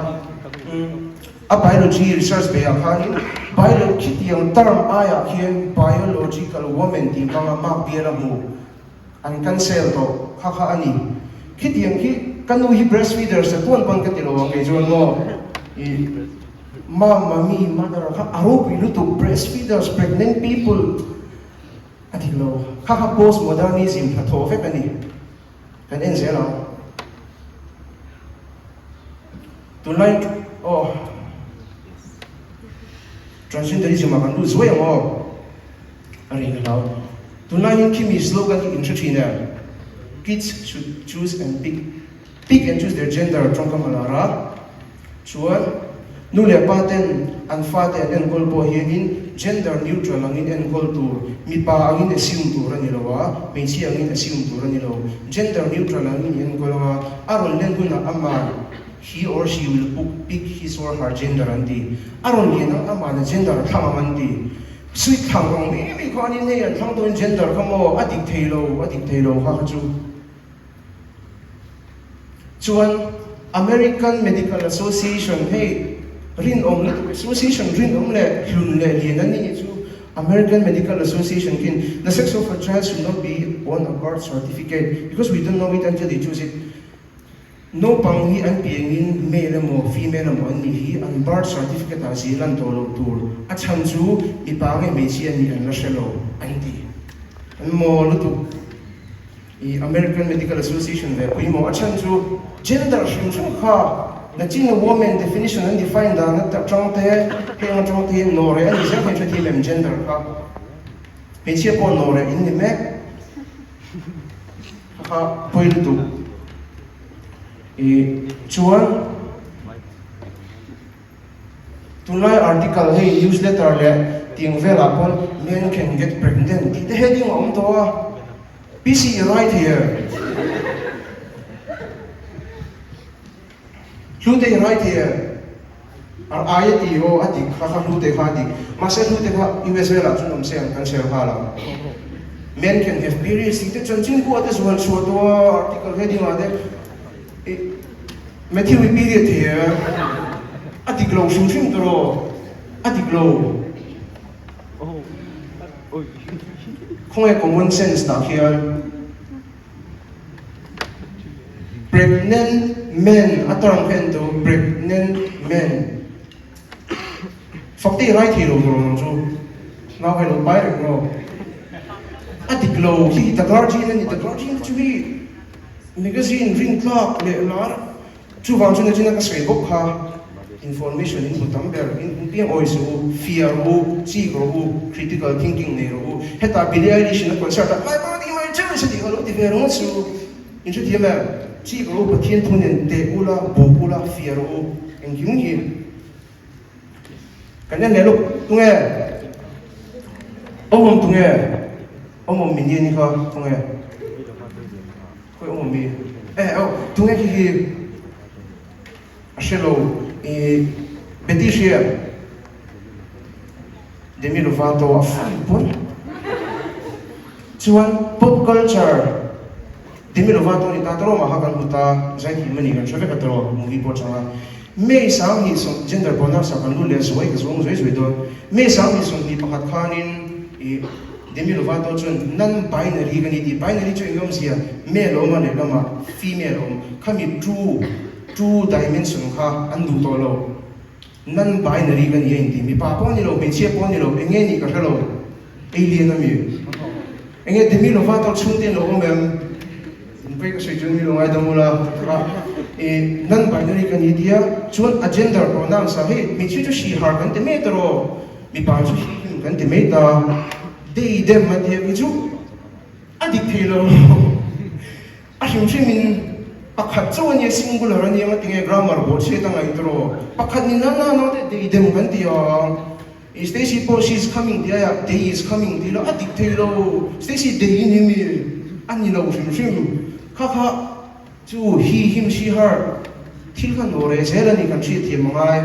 a biology research beiah khanin bio khitiang term aiah khian biological woman tih hmanga mark bial a hmu an cancel tawh kha kha a ni. Khitiang khi ka nu hi breastfeeder sa tuan pawn ka ti lo ang kei chuan maw i mom, mummy, mother kha a ropui lutuk breastfeeders, pregnant people a dik lo kha kha postmodernism hnathawh vek a ni. Kan en zel ang. Tunlai aw Transgenderism ah kan lut zuai ang aw. A ri ka hlau. Tunlai hian khimi slogan hi in hre thin em? Kids should choose and pick pick and choose their gender tawngkam a lar a. Chuan nu leh pa ten an fate an enkawl pawh hianin gender neutral angin enkawl tur, mipa angin assume tur a ni lo a, hmeichhia angin assume tur a ni lo. Gender neutral angin i enkawl anga, a rawn len hunah aman he or she will pick his or her gender an ti. A rawn lian ang aman a gender a thlang ang an ti. Sweet thlang ang mai mai khanin hei an thlang dawn gender kha maw a dik thei lo, a dik thei lo kha kha chu. Chuan American Medical Association hei rinawm lutuk association rinawm leh hlun leh lian an ni chu American Medical Association khin the sex of a child should not be on a birth certificate because we don't know it until they choose it. Naupang hi an piangin male emaw female emaw an nih hi an birth certificate ah zir lan tawh loh tur a chhan chu mipa nge hmeichhia an nih an la hre lo an ti. An maw lutuk. I American Medical Association ve pawimawh a chhan chu gender hrim hrim kha nachin a woman definition an define dan atang te heng atang te hian nawreh a ni zel khan hrethiam em gender kha hmeichhia pawh nawreh in ni mek kha kha pawi lutuk i chuan Tunlai article hei newsletter leh tiang velah pawn men can get pregnant tih te heading a awm tawh a, PC i right here. Hlute i right here. Ar ai a ti aw a dik kha kha hlute kha a dik. Mahse hlute kha US velah chuan awm se ang kan share nghal ang. Men can have periods tih te chanchin buah te zual chhuah tawh a article heading ah te. Matthew i period hi a dik lo hrim hrim tawh a dik lo. Khawnge common sense dah khian pregnant men a term kha en tu pregnant men fak te i rai thei lo tawh ang chu nau hai lo pai reng rawh a dik lo hi the guardian a ni the guardian chu hi Magazine rintlak leh lar chuvang chu nachina ka sawi bawk kha information in hmu tam ber in hmu piang awi suh u, fear u, chik rawh u, critical thinking nei rawh u, hetah Billie Eilish in a concert ah my body my choice a tih kha lo ti ve ringawt suh u, in hrethiam em? Chik rawh u, Pathian thu nen teh ula, buk ula, fear rawh u, engkim hi kan en leh lawk tunge? Awm awm tunge? Awm awm min ni kha tunge? Khawi awm awm i? Eh oh, tunge khi hi a hre lo i Betty hria Demi Lovato a fan pawn chuan pop culture Demi Lovato ni ta tawrh maha kan hmu ta zaithiam a ni kan hre vek a tawrh movie pawh changa May 20 gender bonus ah kan lut leh zuai ka zuang zuai zuai dawn May 2021 khanin i Demi Lovato chuan non-binary ka ni tih, binary chu eng awmzia, male awm a lehlamah female awm, khami two, two dimension kha an duh tawh lo. Non-binary ka ni a inti, mipa pawh a ni lo, hmeichhia pawh a ni lo, eng nge nih ka hre lo, alien a mi. Eng nge Demi Lovato chhungte an lo awm em? Inpei ka sawi chuan mi lo ngaidam ula, kha i non-binary ka ni tia, chuan a gender pronouns ah hei hmeichhia chu she, her kan ti mai tawh, Mipa chu hi him kan ti mai ta, they them a tia khi chu a dik thei lo. A hrim hrim in pakhat chauh a nia singular a nia ngatinge grammar bawh chhiat a ngaih tawh. Pakhat ni na na naute they them kan ti a, i Stacy pawh she is coming ti aia they is coming ti lo a dik thei lo. Stacy they i ni mi a ni lo hrim hrim. Kha kha chu he him she her thil kha nawh reh zel a ni kan hriatthiam a ngai.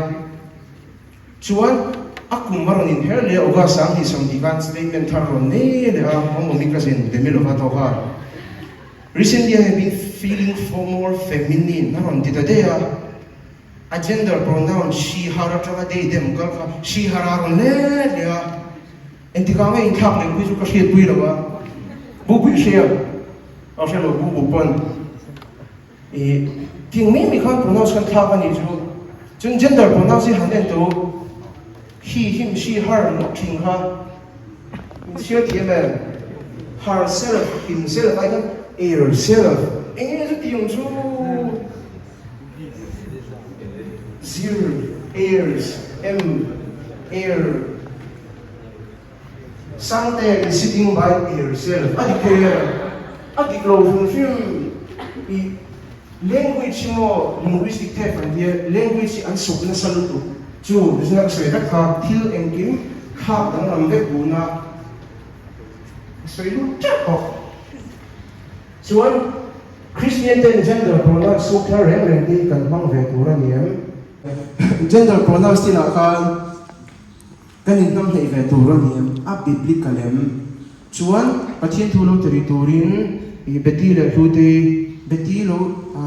Chuan. A kum a rawn inher leh a, August 2020 khan statement thar rawn nei leh a, Awmawmi cousin Demi Lovato khan, Recently I have been feeling for more feminine a rawn ti ta daih a, a gender pronoun she her atanga they them kal kha she her a rawn let leh a, engtikah nge inthlak leh pui chu ka hriatpui lo a, Bupui hria a hre lo Bu Bu pawn. I ting mai mai khan pronouns kan thlak a nih chu. Chuan gender pronouns hi han en tawh u. He, him, she, her ngawt thin kha in chhiar thiam em? Herself, himself ai khan airself. Eng nge chu tih ang chu? Zir, airs, em, air. Sangte is sitting by herself a dik thei em? A dik lo hrim hrim. I language hi maw linguistic theft an tia, language hi an sawp nasa lutuk. Chu zina ka sawi vek kha thil engkim thlak danglam vek duhna ka sawi lut teuh bawk. Chuan Christian ten gender pronouns suk thar reng reng te hi kan hmang ve tur a ni em? Gender pronouns tinah khan Kan inhnam hleih ve tur a ni em? A biblical em? Chuan Pathian thu lo ti rih turin i Betty leh Hlutei, Betty lo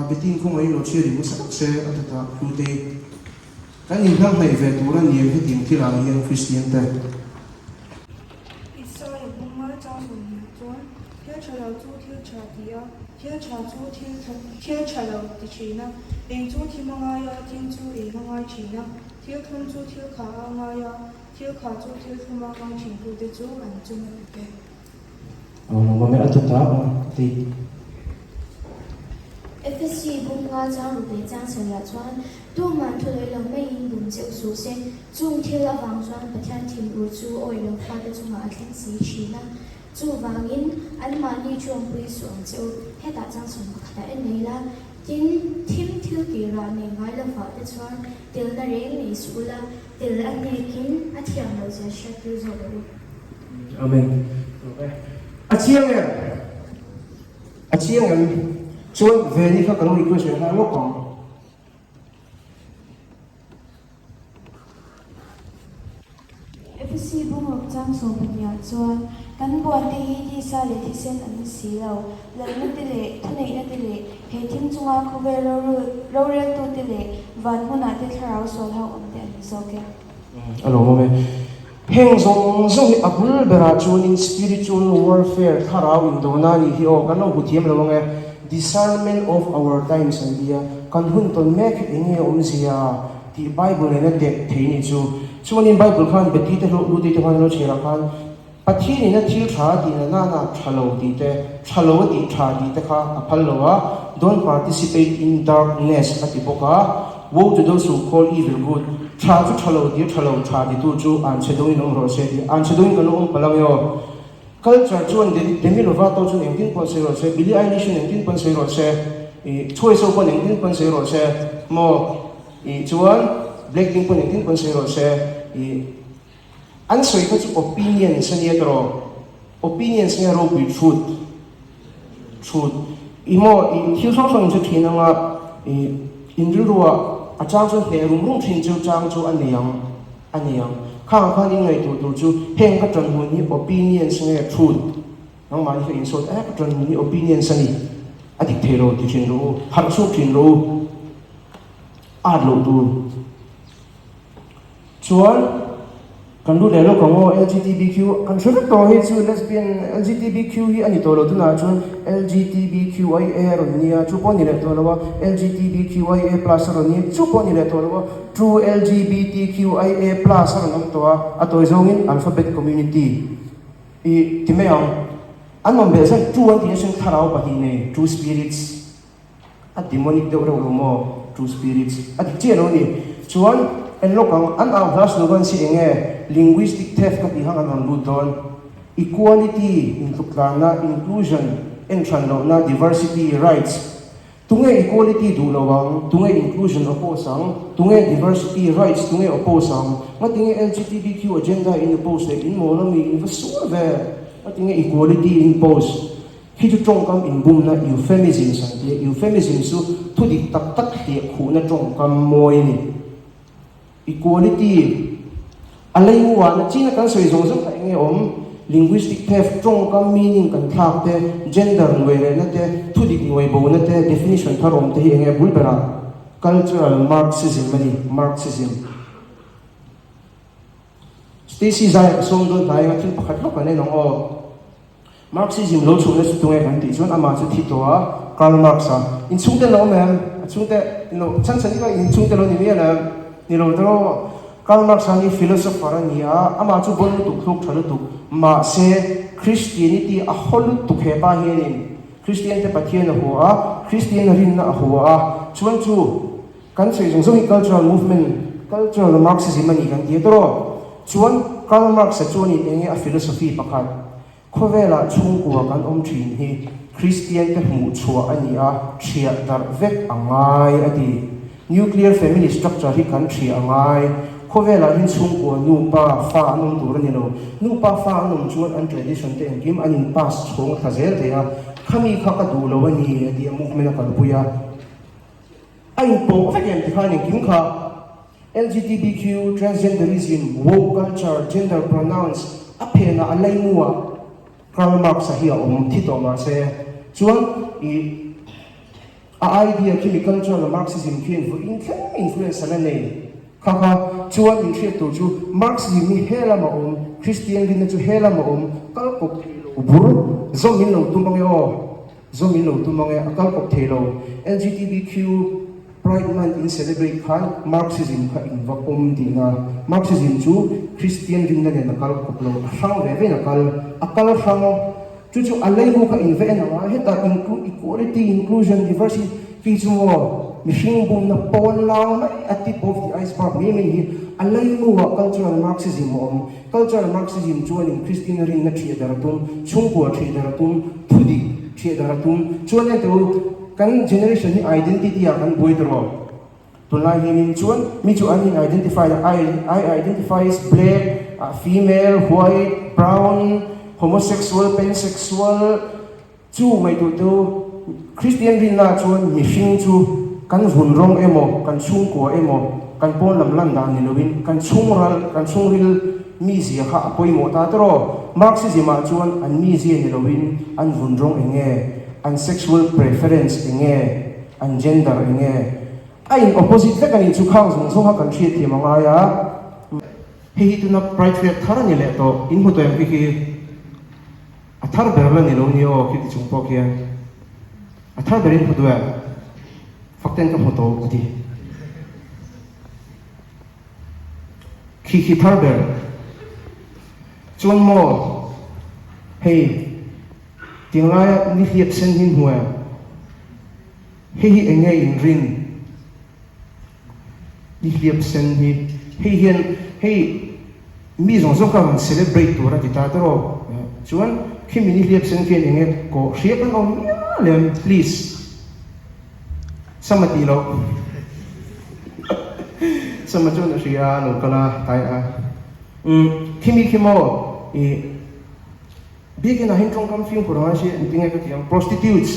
Betty in khawngaih in lo chhiar rih hmasa tak se a ta ta Hlutei. Kan inhnam hleih ve tur a ni em hetiang thil ah hian Kristian te? Isaiah bunga chang sawmhnih chuan thil tha lo chu thil tha ti a, thil tha chu thil thil tha lo ti thin a, eng chu thim a ngai a, thim chu eng a ngai thin a. Thil thum chu thil kha a ngai a, thil kha chu thil thum a ngai thin tute chu an chung a ti e. Awm e a tawt a ti. FSC bum nga chang ruk leh chang sarih ah chuan tuman thu lawih lo maiin bum che u suh se, chung thil avang chuan Pathian thinur chu awi lo fate chungah a thleng si thin a, chuvangin anmahni ṭawngpui suh ang che u, hetah chang sawm pakhatah en nei la, Tin, thim thil tirah nei ngai lovah te chuan telna reng nei suh ula, tel a hnekin a thiam loh zia hriat tir zawk rawh u. Amen. A chiang em? A chiang em? Chuan Veni kha ka lo request ve nghal lawk ang. Efesi bungruk chang 12 ah chuan, Kan buante hi tisa leh thisen an ni si lo, lalna te leh thuneihna te leh he thim chunga khawvel roreltu te leh van hmunah te thlarau sual ho awm te an ni zawk e. A lawmawm e. Heng zawng zawng hi a bul berah chuanin spiritual warfare, thlarau indona a nih hi aw, kan lo hmu thiam lo ang e. Discernment of our times an ti a, kan hun tawn mek hi eng nge awmzia tih Bible nena teh thei ni chu. Chuanin Bible khan Betty te hlawh Ludy te khan an lo chhiarah khan Pathian in a thil tha a tih na nana tha lo tih te, tha lo a tih tha tih te kha a phal lo a, don't participate in darkness a ti bawk a, woe to those who call evil good, tha chu tha lo ti a tha lo tha titu chu anchhe dawngin awm rawh se ti, anchhe dawngin kan lo awm palh ang e aw. Culture chuan Demi Lovato chuan engtin pawn sawi rawh se, Billie Eilish in engtin pawn sawi rawh se, ih Choi So pawn engtin pawn sawi rawh se, maw ih chuan Blackpink pawn engtin pawn sawi rawh se, ih an sawi kha chu opinions a nia tawh, opinions nge ropui truth, truth ih maw ih thil hrang hrang in hre thin anga ih in rilruah a chang chuan hneh rum rum thin chu chang chu a nei ang. A ni ang. Khang khan in ngaihtuah tur chu heng ka ṭan hun hi opinions nge truth? Nangmahni kha insawt e, ka ṭan hun hi opinions a ni. A dik thei lo ti ṭhin rawh u, harh chhuak ṭhin rawh u. At loh tur. Chuan kan lut leh lawk ang aw, LGTBQ kan hre vek tawh hei chu lesbian LGTBQ hi a ni tawh lo tunah chuan LGTBQIA rawn nia chu pawh a ni leh tawh lo a, LGTBQIA plus a rawn nia chu pawh a ni leh tawh lo a. True LGBTQIA plus a rawn awm tawh a, a tawi zawngin alphabet community i ti mai ang. An awm beh zan true an tih asin thlarau pahnih nei, true spirits, a demonic deuh reuh lo maw, true spirits a dik chiah lo a ni. Chuan en lawk ang, an au hla slogan si eng nge linguistic theft ka tih hang an rawn lut dawn. Equality, intluktlangna, inclusion, enhran lohna, diversity, rights, Tunge equality duh lo ang? Tunge inclusion oppose ang? Tunge diversity rights tunge oppose ang? Ngatinge LGTBQ agenda in oppose leh in mawl ami in va sual ve? Ngatinge equality in post? Khi chu tawngkam inbumna euphemisms an ti a, euphemism chu thu dik tak tak hliah khuhna tawngkam mawi a ni. Equality. A lei uahna chin a kan sawi zawng zawng kha eng nge awm? Linguistic theft, tawngkam meaning kan thlak te, gender nuai rehna te, thudik nuai bona te, definition thar awm te hi eng nge bul berah? Cultural Marxism a ni, Marxism. Stacy Zai a sawm dawn hnai anga thil pakhat lawk kan en ang aw. Marxism lo chhuahna chu tunge kan tih chuan amah chu thi tawh a, Karl Marx a. Inchhungte lo awm em? A chhungte lo chhan chhan ila inchhungte lo ni mial em? Ni lo tawh. Karl Marx a ni philosopher a ni a, amah chu bawn lutuk thluk tha lutuk. Mahse, Christianity a haw lutuk he pa hianin Christian te Pathian a hua a, Christian rinna a hua a, chuan chu kan sawi zawng zawng hi cultural movement, cultural Marxism a ni kan ti a tawh. Chuan Karl Marx a chuanin enge a philosophy pakhat? Khawvelah chhungkua kan awm thin hi Kristiante hmuh chhuah a ni a, thiah darh vek a ngai a ti. Nuclear family structure hi kan thiah a ngai. Khawvelah hian chhungkua nu pa fa an awm tur a ni lo. Nu pa fa an awm chuan an tradition te engkim an in pass chhawng thla zel thei a, khami kha ka duh lo a ni a ti a, movement a kalpui a. A inpawh vek em tikhan engkim kha LGTBQ, transgenderism, woke culture, gender pronouns a phenah a laimuah Karl Marx-a hi a awm thi tawh mahse chuan i a idea khi mi cultural Marxism khian vawiin thleng influence an a nei kha kha chuan inhriat tur chu Marxism hi he lama awm Christian rinna chu he lama awm kal kawp thei lo bur zawm in lo tum ange aw. Zawm in lo tum ange, a kal kawp thei lo. LGTBQ Pride Month in celebrate khan Marxism kha in va pawm tihna. Marxism chu Christian rinna nen a kal kawp lo, a hrang ve vein a kal. A kal hrang. Chu chu a leimu kha in va en ang a, hetah equality, inclusion, diversity khi chu maw mihring bumna pawn lang mai a tip of the iceberg mai mai hi a leimu ah cultural Marxism a awm. Cultural Marxism chuanin Christian rinna ṭhiah dar a tum, chhungkua ṭhiah dar a tum, thudik ṭhiah dar a tum. Chuan ente u, kan generation hi identity ah kan buai tawh. Tunlai hianin chuan mi chu an in identify a, I I identify as black, female, white, brown, homosexual, pansexual, chu ngaihtuah te u, Christian rinna ah chuan mihring chu kan vun rawng emaw, kan chhungkua emaw, kan pawn lam lan dan ni loin kan chhungral, kan chhungril mizia kha a pawimawh ta tawh. Marxism ah chuan an mizia ni loin an vun rawng eng nge, an sexual preference eng nge, an gender eng nge. A in opposite vek a nih chu khang zawng zawng kha kan hriatthiam a ngai a. Hei hi tuna Pride Flag thar a ni leh tawh, in hmu tawh em khi khi? A thar ber la ni lo ni aw khiti chung pawh khian a thar berin hmu duh em? Fakten ka hmu tawh a ti. Khi khi thar ber chuan maw hei tiang laia ni hliap sen hi hmu em? Hei hi eng nge in rin? Ni hliap sen hi hei hian hei mi zawng zawng kha rawn celebrate tur a ti ta tawh chuan khimi ni hliap sen khian eng nge kawh hria kan awm mial em please sama tih loh sama chuan a hria a lo kal a tai a umm khimi khi maw ih biakin ah hian tawngkam fimkhur ang a hria engtin nge ka tih ang prostitutes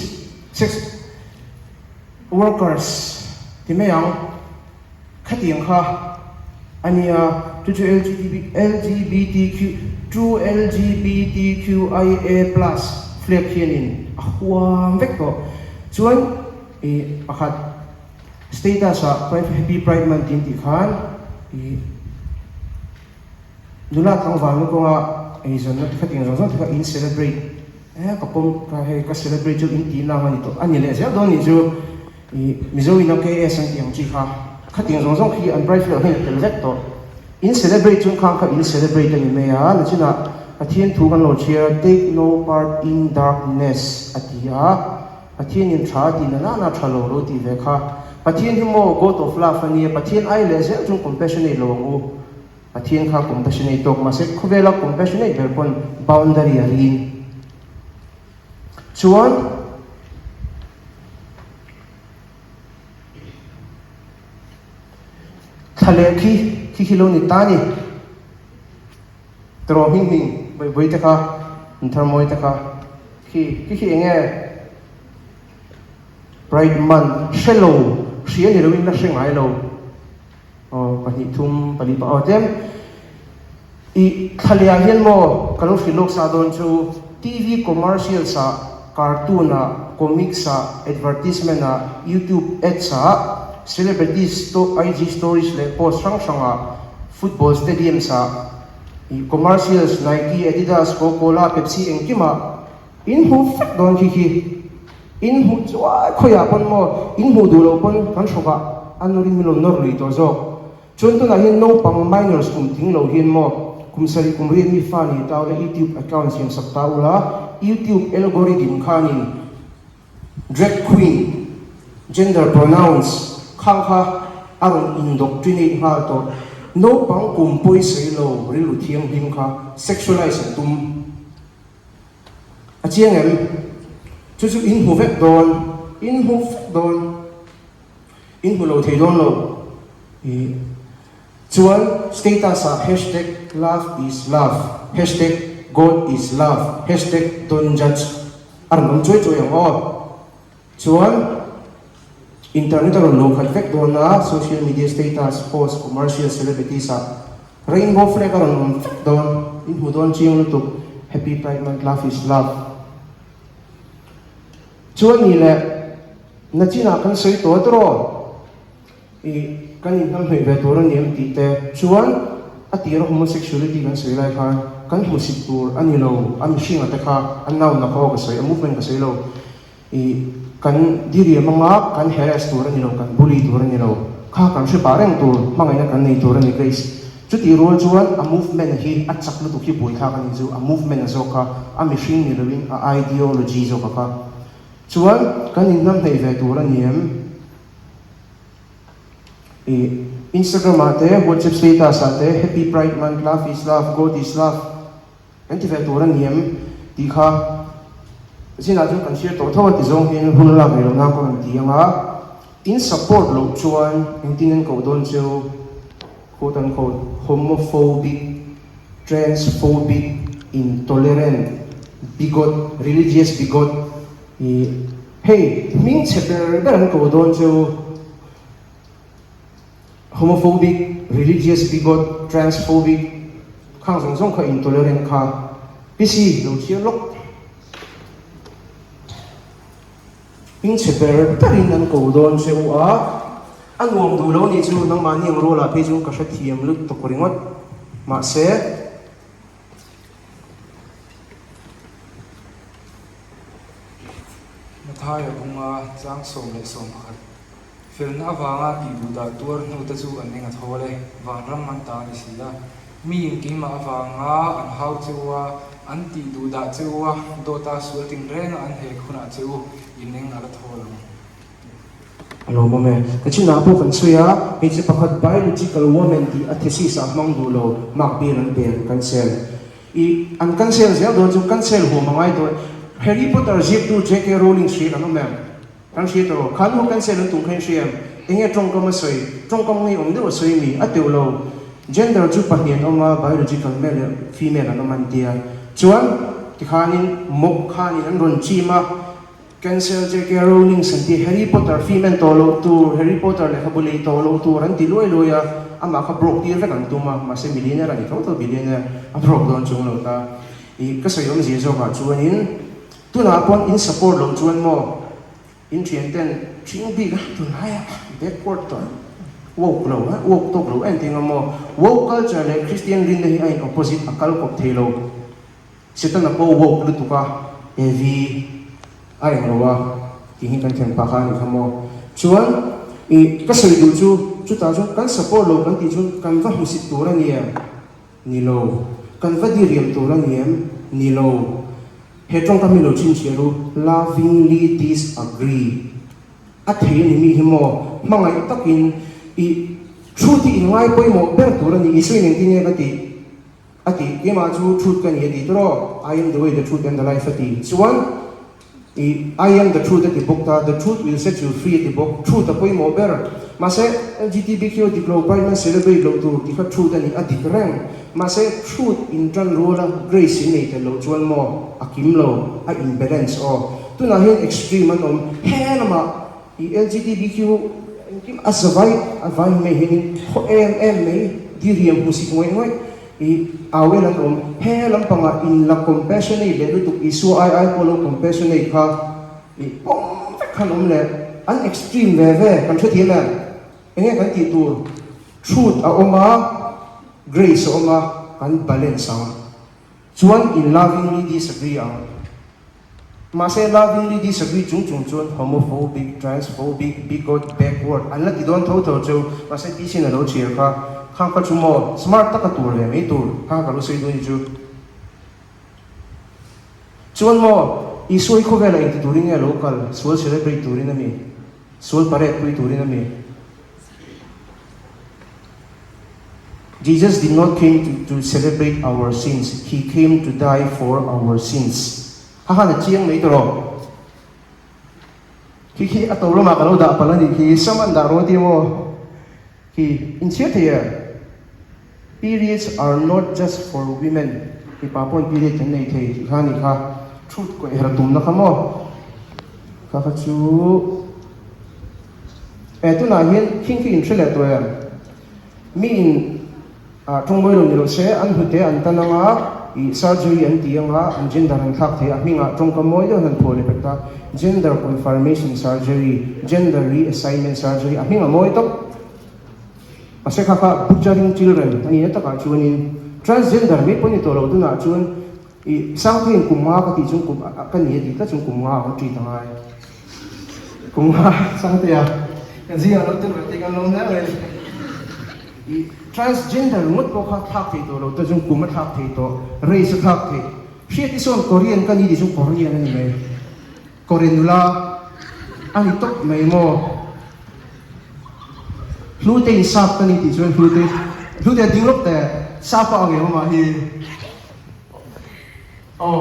sex Workers ti mai ang, khatiang kha a nia, chu chu LGTB, LGBTQ, true LGBTQIA plus flag hianin a huam vek tawh. Chuan ih pakhat status ah Pride Happy Pride Month in tih khan ih nula tlangvalna kawnga eizawnna te khatiang zawng zawng te kha in celebrate Eh ka pawm ka hei ka celebrate chu in tih nang a ni tawh a ni leh zel dawn nih chu ih Mizo in a KS an tih ang chi kha khatiang zawng zawng khi an bride flag hian a tel vek tawh in celebrate chuan khang kha in celebrate a ni mai a nachinah Pathian thu kan lo chhiar a take no part in darkness a ti a Pathian in tha a tih na nana tha lo lo tih ve kha Pathian hi maw God of love a nia Pathian ai leh zel chuan compassionate lo ang u. Pathian kha compassionate tawk mahse khawvela compassionate ber pawn boundary a rin chuan thla leh khi khi khi lo ni ta ni tawh hming hming vawi vawi te kha inthar mawi te kha khi khi khi enge Pride month hre lo hria ni loin la hre ngai lo. Aw pahnih thum pali pa aw tlem. I thlalia hian maw ka lo hrilh lawk sa dawn chu TV commercials ah, cartoon ah, comics ah, advertisement ah, YouTube ads ah, celebrities to IG stories leh post hrang hrang ah, football stadiums ah, i commercials Nike, Adidas, Coca-Cola, Pepsi engkim ah in hmu vek dawn khi khi. In hmuh chuai khawiah pawn maw in hmuh duh loh pawn kan hrawk ah a nawr in min lo nawr lui tawh zawk. Chuan tunah hian naupang minors kum tling lo hian maw kum sarih kum riat mi fa ni ta ula YouTube account siam sak ta ula YouTube algorithm khanin drag queen gender pronouns khang kha a rawn indoctrinate nghal tawh naupang kum pawisawi lo rilru thianghlim kha sexualize an tum a chiang em? Chu chu in hmu vek dawn in hmu vek dawn. In hmu lo thei dawn lo i chuan status ah hashtag love is love hashtag God is love hashtag don't judge a rawn awm chuai chuai ang aw. Chuan internet a rawn lo khat vek dawn a social media status post commercial celebrities ah rainbow flag a rawn awm vek dawn in hmu dawn chiang lutuk happy pride month love is love. Chuan ni leh nachinah kan sawi tawh tawh i kan inhnamhnawih ve tur a ni em tih te chuan a tira homosexuality kan sawi lai khan kan hmusit tur a ni lo a mihringa te kha a noun a khaw ka sawi a movement ka sawi lo i kan diriam anga kan harass tur a ni lo kan bully tur a ni lo kha kan hre pah reng tur hmangaihna kan nei tur a ni Grace chutih rual chuan a movement hi a chak lutuk hi buaithlak a ni chu a movement a zawk kha a mihring ni loin a ideology zawk a kha. Chuan kan inhnam hneih ve tur a ni em? I Instagram ah te, WhatsApp status ah te Happy Pride Month, Love is Love, God is Love kan ti ve tur a ni em? Tih kha zinah chuan kan hriat tawh tho a ti zawng hian hun lak rih loh nan ka rawn ti ang a. In support loh chuan engtin an koh dawn cheu? Quote unquote homophobic, transphobic, intolerant, bigot, religious bigot i hei hming chhe ber ber an ko dawn cheu homophobic, religious bigot, transphobic khang zawng zawng kha intolerant kha PC lo chhiar lawk. Hming chhe ber berin an ko dawn che u a, a nuam duh lo nih chu nangmahni ang rualah phei chu ka hrethiam lut tawk ringawt. Mahse. Mathaia bunga chang 11 felna avanga tih duh dah tuar hnute chu an eng a thawl e, vanram an ta a ni si a. Mi in keimah avanga an hau che u a, an tih duh dah che u a, dawta sual tin renga an hek hunah che u in eng a la thawl ang. A lo awm e. Ka chinah pawh kan sawi a, hmeichhe pakhat biological woman tih a thesis ah hmang duh lo, mark bil an pe an cancel. I an cancel zel dawn chu cancel huam a ngai tawh e. Harry Potter ziaktu JK Rowling hria kan awm em? Kan hria tawh. Kha nu cancel an tum kha in hria em? Enge tawngkam a sawi? Tawngkam ngei awm deuh a sawi mi? A teuh lo. Gender chu pahnih an awm a, biological male leh female an awm an tia. Chuan tikhanin mob khanin an rawn chim a, cancel JK Rowling an ti, Harry Potter film en tawh loh tur, Harry Potter lehkhabu lei tawh loh tur an ti luai luai a, amah kha broke tir vek an tum a, mahse millionaire a ni tho tho, billionaire a broke dawn chung lo ta. Ih ka sawi awmzia zawkah chuanin Tunah pawn in support loh chuan maw in thian ten thing bik a tunlai ah backward tawh woke lo a woke tawk lo em tih ang maw woke culture leh Christian rinna hi a in opposite a kal kawp thei lo Setana pawh woke lutuk a Evi a eng lo a tih hi kan thian pah kha a nih kha maw chuan ih ka sawi duh chu chutah chuan kan support lo kan tih chuan kan va hmusit tur a ni em Ni lo. Kan va diriam tur a ni em? Ni lo. He tawngkam hi lo chhinchhiah ru, lovingly disagree. A thei a ni mi hi maw? Hmangaih takin i truth hi in ngai pawimawh ber tur a ni. Isua in engtin nge ka tih? A tih, Keimah chu truth ka ni a ti tawh. I am the way, the truth and the life a ti. Chuan I I am the truth a ti bawk ta, the truth will set you free a ti bawk, truth a pawimawh ber. Mahse, LGTBQ a dik lo, Pride Month celebrate loh tur ti kha truth a ni, a dik reng. Mahse, truth in tan rual a grace in nei tel loh chuan maw, a kim lo, a imbalance aw. Tunah hian extreme an awm, he lamah i LGTBQ engkim a zavai a vai mai hianin khaw em em mai, diriam hmusit ngawih ngawih. I au el an awm. He lampangah in la compassionate leh lutuk Isua ai ai pawh lo compassionate kha i pawm vek khan awm leh an extreme ve ve kan hrethiam em? Enge kan tih tur? Truth a awm a, grace a awm a, kan balance ang. Chuan in lovingly disagree ang. Mahse lovingly disagree chung chung chuan homophobic, transphobic, bigot, backward an la ti dawn tho tho cheu. Mahse PC in a lo chhiar kha, khang kha chu maw smart taka tur ve mai tur kha ka lo sawi dawn ni chu. Chuan maw Isua i khawvelah engti turin nge a lo kal? Sual celebrate turin a mi? Sual parade pui turin a mi? Jesus did not came to to celebrate our sins, he came to die for our sins. Ha han a chiang mai tawh. Khi khi a to lamah ka lo dah palh a nih khi, sam an dah rawh tia maw? Khi inchhir thei e. Periods are not just for women, mipa pawhin period kan nei thei tih kha a ni kha. Truth kawih her tumna kha maw? Kha kha chu. E tunah hian khing khi in hre leh tawh em? Mi in ah tawngbawi lo ni lo se an hnute an tan anga ih surgery an ti anga an gender an thlak thei a hmingah tawngkam mawi deuh han phuah leh pek ta gender confirmation surgery, gender reassignment surgery a hming a mawi tawp. Mahse kha kha butchering children a ni na takah chuanin transgender mai pawh ni tawh lo tunah chuan ih sangtheiin kum nga ka tih chuan kum ka ni a tih tlat chuan kum nga ang a treat angai. Kum nga Sangtea kan zingah lo tel ve tih kan lo hle mai. I transgender ngawt pawh kha thlak thei tawh lo ta chung kum a thlak thei tawh, race a thlak thei. Hriat i sawn Korean ka ni tih chu Korean a ni mai. Korean nula a ni tawp mai maw. Hlute in sap ka ni tih chuan Hlute Hlute a ding lawk teh sap a ang em amah hi. Aw,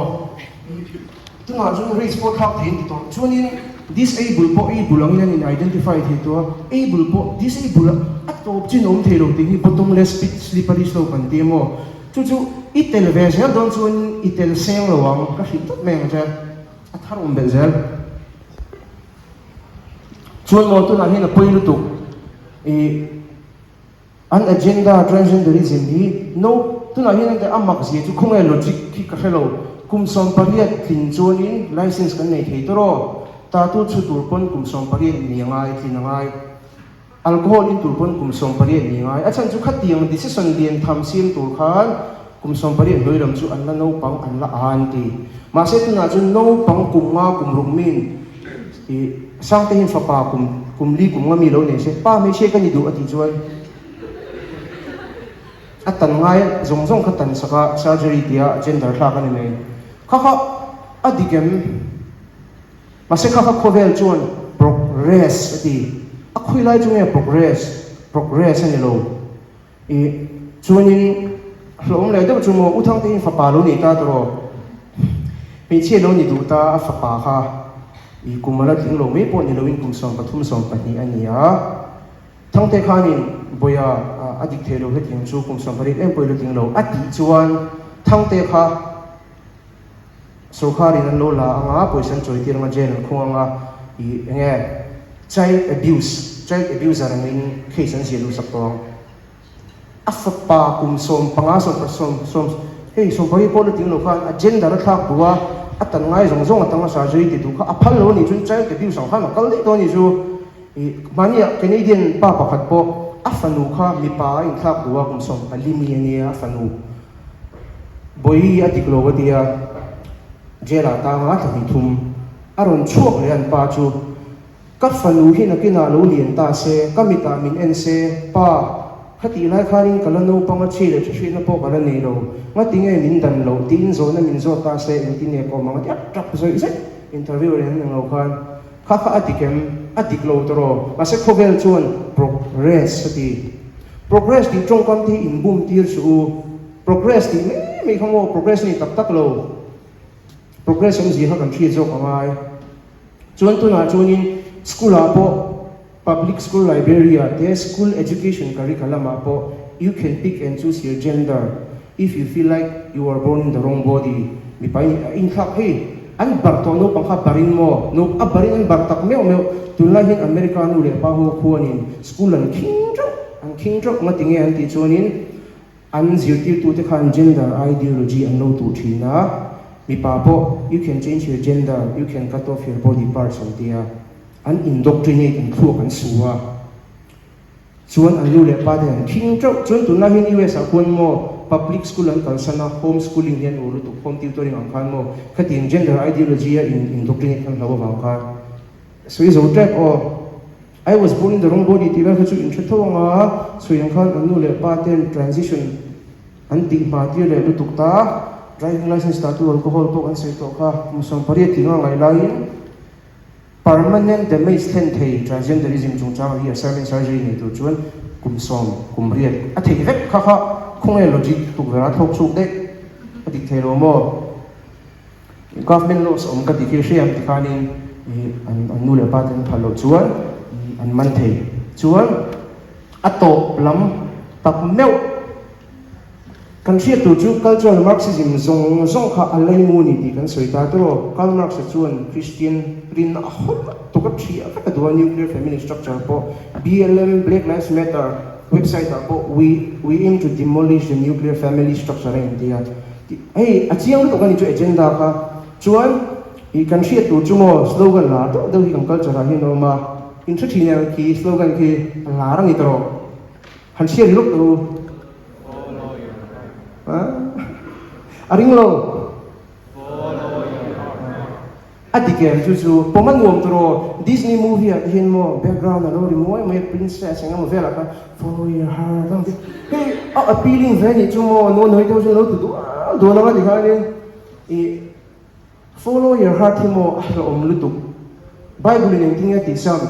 tunah chuan race pawh thlak thei an ti tawh. Chuanin disable pawh able angin an in identify thei tawh a, able pawh disable a tawp chin awm thei lo tih hi bottomless pit slippery slope an ti emaw. Chu chu i tel ve zel dawn chuan i tel seng lo ang, ka hrilh tawp mai ang che, a thar awm belh zel. Chuan maw tunah hian a pawi lutuk i. An agenda transgenderism hi no tunah hian ente a mak zia chu khawnge logic khi ka hrelo kum 18 tlin chuanin license kan nei thei tawr aw tattoo chhu tur pawn kum 18 ni angai tlin angai alcohol in tur pawn kum 18 ni angai a chhan chu khatiang decision lian tham siam tur khan kum 18 hnuai lam chu an la naupang an la a an ti mahse tunah chuan naupang kum nga kum ruk min I Sangte hian fapa kum kum li kum nga mi lo nei se, pa hmeichhia ka ni duh a tih chuan a tan ngai zawng zawng kha tan sak a, surgery tia gender thlak a ni mai. Kha kha a dik em? Mahse kha kha khawvel chuan progress a ti. A khawi lai chu nge progress? Progress a ni lo. I chuanin hlawm leh deuh chu maw U Thangte hian fapa lo nei ta tawh hmeichhia lo ni duh ta a fapa kha i kum a la tling lo mai pawh ni loin kum 13 12 a ni a Thangte khanin Bawia a dik thei lo hetiang chu kum 18 em pawh i la tling lo a tih chuan Thangte kha Sorkarin an lo la anga pawisa an chawi tir anga jail an khung anga i enge child abuse child abuser angin case an ziah luh sak tawh ang. A fapa kum 15 sawm sawm sawm hei 18 pawh la ting lo khan a gender a thlak duh a a tan ngai zawng zawng atanga surgery ti duh kha a phal lo a nih chuan child abuse ang khan a kal daih dawn a nih chu. I mahnia Canadian pa pakhat pawh a fanu kha mipa a inthlak duh a kum 14 mi a nia a fanu. Bawihi a dik lo a tia, jail ah tang a thla hnih thum a rawn chhuak leh an pa chu, Ka fanu hi nakinah lo lian ta se, ka mitah min en se, pa, khatih lai khanin ka la naupang a chhi leh thahriatna pawh ka la nei lo, ngatinge min dan loh tiin zawhna min zawt ta se engtin nge ka awm ang a ti a, tap zawih zet interview reng reng lo khan kha kha a dik em? A dik lo tawh, mahse khawvel chuan progress a ti. Progress tih tawngkam te hi inbum tir suh u. Progress tih mai mai kha maw progress a ni tak tak lo. Progress awmzia kha kan hriat zawk a ngai. Chuan tunah chuanin school ah pawh public school library ah te school education curriculum ah pawh you can pick and choose your gender if you feel like you are born in the wrong body mipa in a inthlak hei an barh tawh naupang kha barin maw no a barin an barh tak meuh meuh tunlai hian America nu leh pa ho khuanin school an khing teuh an khing teuh ngatinge an tih chuanin. An zirtirtute khan gender ideology an lo tuh thin a, mipa pawh you can change your gender, you can cut off your body parts an ti a, an indoctrinate, an thluak an su a. Chuan an nu leh pa te an khing teuh. Chuan tunlai hian US ah khuan maw public school an kalsan a, home schooling hi an ur lutuk, home tutoring ang khan maw khatiang gender ideology a in indoctrinate khan hlo avang khan sawi zo tep aw. I was born in the wrong body tih vel kha chu in hre tho ang a, sawi ang khan an nu leh pa ten transition an tih hma tir leh lutuk ta, driving license dah tu alcohol pawh kan sawi tawh kha, kum 18 tih nga ngaih laiin permanent damage thlen thei transgenderism chungchang reassignment surgery nei tur chuan kum sawm kum riat a theih vek kha kha khawnge logic tukverh a thlawk chhuk daih a dik thei lo maw? Government laws awm ka ti khi hriam ti khanin an nu leh pa te an phal loh chuan an man thei. Chuan a tawp lam tak meuh kan hriat tur chu cultural Marxism zawng zawng kha a leimu a ni tih kan sawi ta tawh. Karl Marx-a chuan Christian rinna a haw lutuk a thiah vek a duh a, nuclear family structure pawh BLM, Black Lives Matter, website ah pawh we we aim to demolish the nuclear family structure a inti a. Hei a chiang lutuk a ni chu agenda kha. Chuan ih kan hriat tur chu maw slogan lar deuh deuh hi kan culture ah hian a awm a, in hre thin em khi slogan khi a lar a ni tawh. Han hriat lawk tawh u. A ring lo. A dik em chu chu pawm a nuam tur aw Disney movie ah te hian maw background a lo ri muai mai a princess eng emaw velah khan follow your heart ang te hei a appealing ve anih chu maw no noi deuh chuan lo ti dual dual ang a ti khanin ih follow your heart hi maw a hlauhawm lutuk Bible in engtin nge a tih sam.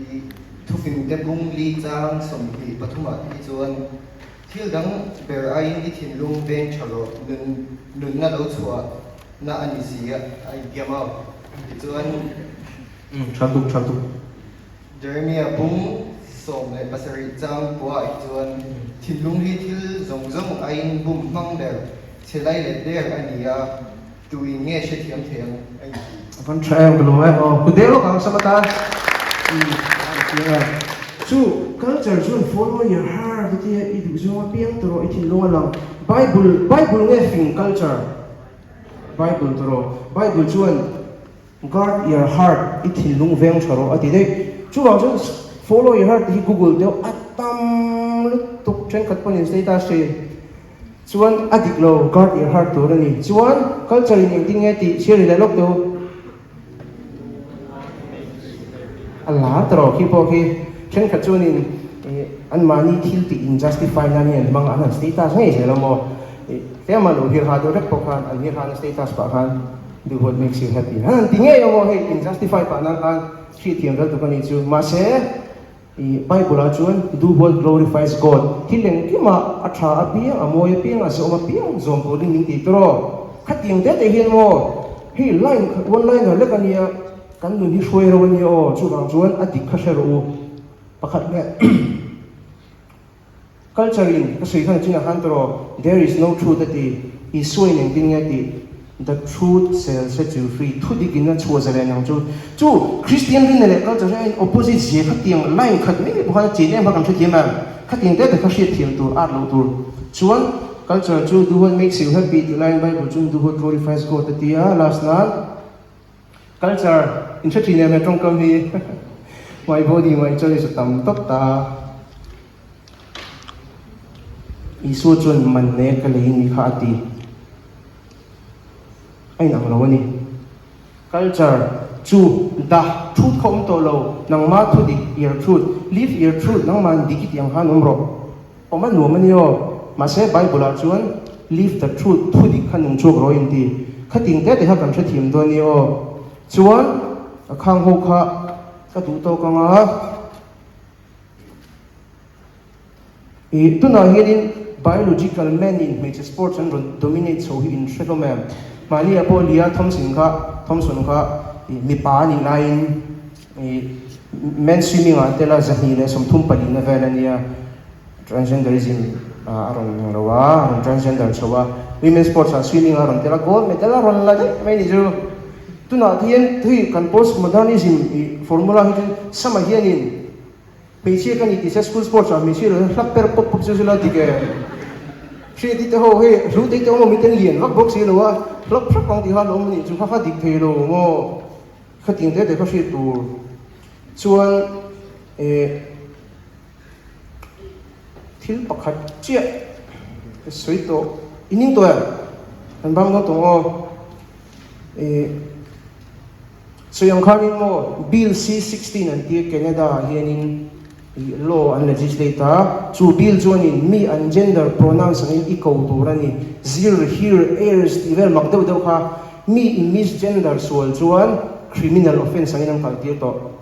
I thufingte bung li chang 23 ah hi chuan thil dang ber aiin i thinlung veng tha rawh, nun nunna lo chhuah na a ni si a intiam a. Tichuan. Tha tuk, tha tuk. Jeremiah bung 17 chang pawh ah hi chuan thinlung hi thil zawng zawng aiin bum hmang ber chhe lai let der a ni a. Tu in nge hrethiam thei ang a inti? A van tha em ka lawm e aw ku deuh lawk ang Samata a chiang e. Chu culture chuan follow your heart a tia i duh zawng apiang tawh rawh i thinlung a lang Bible Bible nge fing culture Bible tawh rawh Bible chuan guard your heart i thinlung veng tha rawh a ti daih chuvang chuan follow your heart tih hi google deuh a tam lutuk thenkhat pawhin status thin. Chuan a dik lo, guard your heart tur a ni. Chuan culture in engtin nge tih chhiar i leh lawk teu. A lar ta rawh khi pawh khi thenkhat chuanin anmahni thil tih in justify nan hian an hmang a, an han status ngei zel a maw. Tlema lo hir ha deuh rek pawh khan an hir hana status pah khan do what makes you happy an han ti ngei a maw hei in justify pah nan khan hriatthiam vel tuk a nih chu. Mahse. I Bible ah chuan do what glorifies God, thil engkimah a tha apiang, a mawi apiang, a zawm apiang zawm turin min ti tawh. Khatiang te te hian maw hei line khat one liner lek a nia, kan nun hi hruai ro a nia aw, chuvang chuan a dik kha hre rawh u. Pakhat leh culture in ka sawi khan a chinah khan tawh there is no truth a ti, Isua in engtin nge a tih? The truth shall set you free, thu dik in a chhuah zalen ang chu. Chu Christian rinna leh culture hi a in opposite zia khatiang line khat mai mai pawh khan a chin em kha kan hrethiam em? Khatiang te te kha hriatthiam tur, art loh tur. Chuan culture chu do what makes you happy tih laiin Bible chuan do what glorifies God a ti a, last nan culture in hre thin em he tawngkam hi my body my choice a tam tawp ta. Isua chuan man nek ka lei ni kha a ti. A inang lo a ni. Culture chu dah truth kha awm tawh lo, nangma thu dik, your truth, live your truth, nangma'n dik i tih ang khan awm rawh. Awm a nuam a ni aw. Mahse Bible ah chuan live the truth, thu dik kha nung chhuak rawh a inti. Khating te te kha kan hrethiam dawn a ni aw. Chuan a khang ho kha ka duh tawk ang a. Ih, tunah hianin biological man in hmeichhe sports an rawn dominate chho hi in hre hlawm em? Mahni ah pawh Lia Thompson kha, Thompson kha ih mipa a nih laiin ih men swimming ah tel a 234 na vel a nia. Transgenderism a rawn eng lo a, a rawn transgender chho a, women sports ah swimming a rawn tel a, gold medal a rawn la daih mai ni chu. Tunah hian hei kan postmodernism i formula hi chu sama hianin hmeichhia ka ni tih se school sports ah hmeichhia lo hian hlap per pawp pawp chu zila dik e. Hriati te ho hei hlu te te awm awm iten lian vak bawk si lo a, hlap hrap ang tih kha an awm a nih chu kha kha dik thei lo maw. Khatiang te te kha hriat tur chuan eh. Thil pakhat chiah ka sawi tawh i ning tawh em? Kan bang dawn tawh aw. Ih sawi ang khanin maw Bill C-16 an tia Canada ah hianin ih law an legislate a, chu bill chuanin mi an gender pronouns angin i ko tur a ni, zir, hir, heirs tih vel mak deuh deuh kha mi i misgender sual chuan criminal offence angin an kaltir tawh.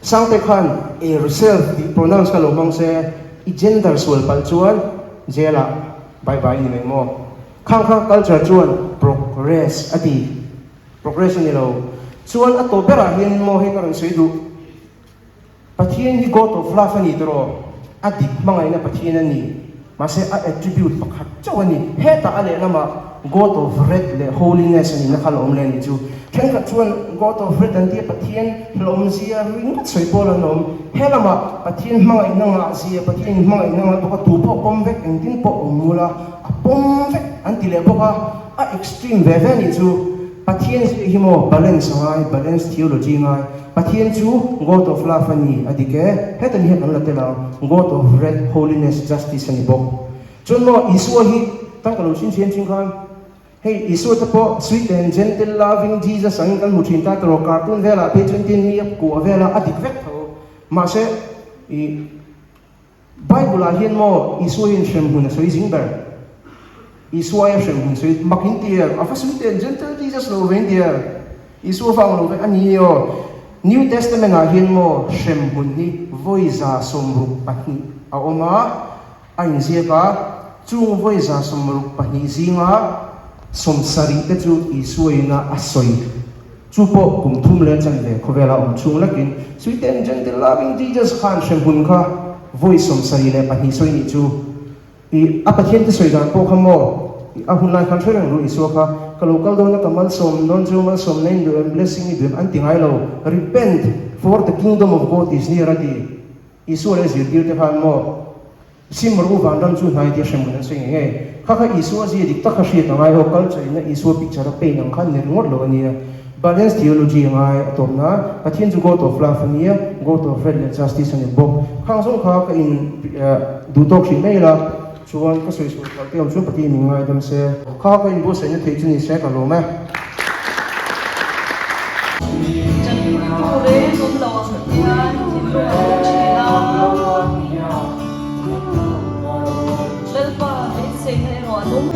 Sangte khan yourself tih pronouns kha lo hmang se, i gender sual palh chuan jail ah bye bye ni mai maw? Khang kha culture chuan progress a ti. Progress a ni lo. Chuan a tawp berah hian maw hei ka rawn sawi duh. Pathian hi God of love a ni tiraw? A dik hmangaihna Pathian a ni. Mahse a attribute pakhat chauh a ni. Hetah a lehlamah God of Wrath leh Holiness a nihna kha la awm leh a nih chu. Thenkhat chuan God of Wrath an tia Pathian hlawmzia ringawt sawi pawl an awm. He lamah Pathian hmangaihna ngahzia, Pathian inhmangaihna ngah bawk a, tu pawh pawm vek, engtin pawh awm mul a, a pawm vek an ti leh bawk a, a extreme ve ve a nih chu. Pathian zia hi maw balance a ngai, balance theology ngai. Pathian chu God of love a ni, a dik e. Heta ni hian kan la tel ang, God of wrath, holiness, justice a ni bawk. Chuan maw Isua hi tan ka lo chhin chhin chin khan, hei Isua te pawh sweet and gentle loving Jesus angin kan hmu thin ta tawh, cartoon velah phei chuan tin mi a kuah vela a dik vek tho. Mahse i Bible ah hian maw Isua hian hremhmun a sawi zing ber. Isua aia hremhmun sawi mak in ti em? A va sawi teh gentle Jesus lo ve in ti em? Isua vang lo ve a ni aw. New Testament ah hian maw hremhmun hi vawi 62 a awm a, a inziak a, chung vawi 62 zinga 70 te chu Isua in a a sawi. Chu pawh kum thum leh chanve khawvela awm chhung lekin Sweet and Gentle Loving Jesus khan hremhmun kha vawi 72 sawi nih chu i a Pathian te sawi dan pawh kha maw i a hun lai khan hre reng ru Isua kha ka lo kal dawn a ka malsawm dawn chu malsawm na in duh em blessing i duh em an ti ngai lo repent for the kingdom of God is near a ti Isua leh zirtir te khan maw Sim ru vanram chu hnai tia hremhmun an sawi ngei ngei. Kha kha Isua zia dik tak kha hriat a ngai aw, culture ina Isua picture a paint ang khan ni ringawt lo a nia. Balance theology a ngai a tawp na, Pathian chu God of love a nia, God of wrath leh justice a ni bawk. Khang zawng kha ka in duh tawk hrih mai ila, chuan ka sawi sual palh te awm chuan Pathian min ngaidam se. Kha ka inbuatsaihna theih chu ni se ka lawm e. Tanpuitu reng awm lo ang hian thinlung a awm thin a. Lalpa beiseina erawh an awm.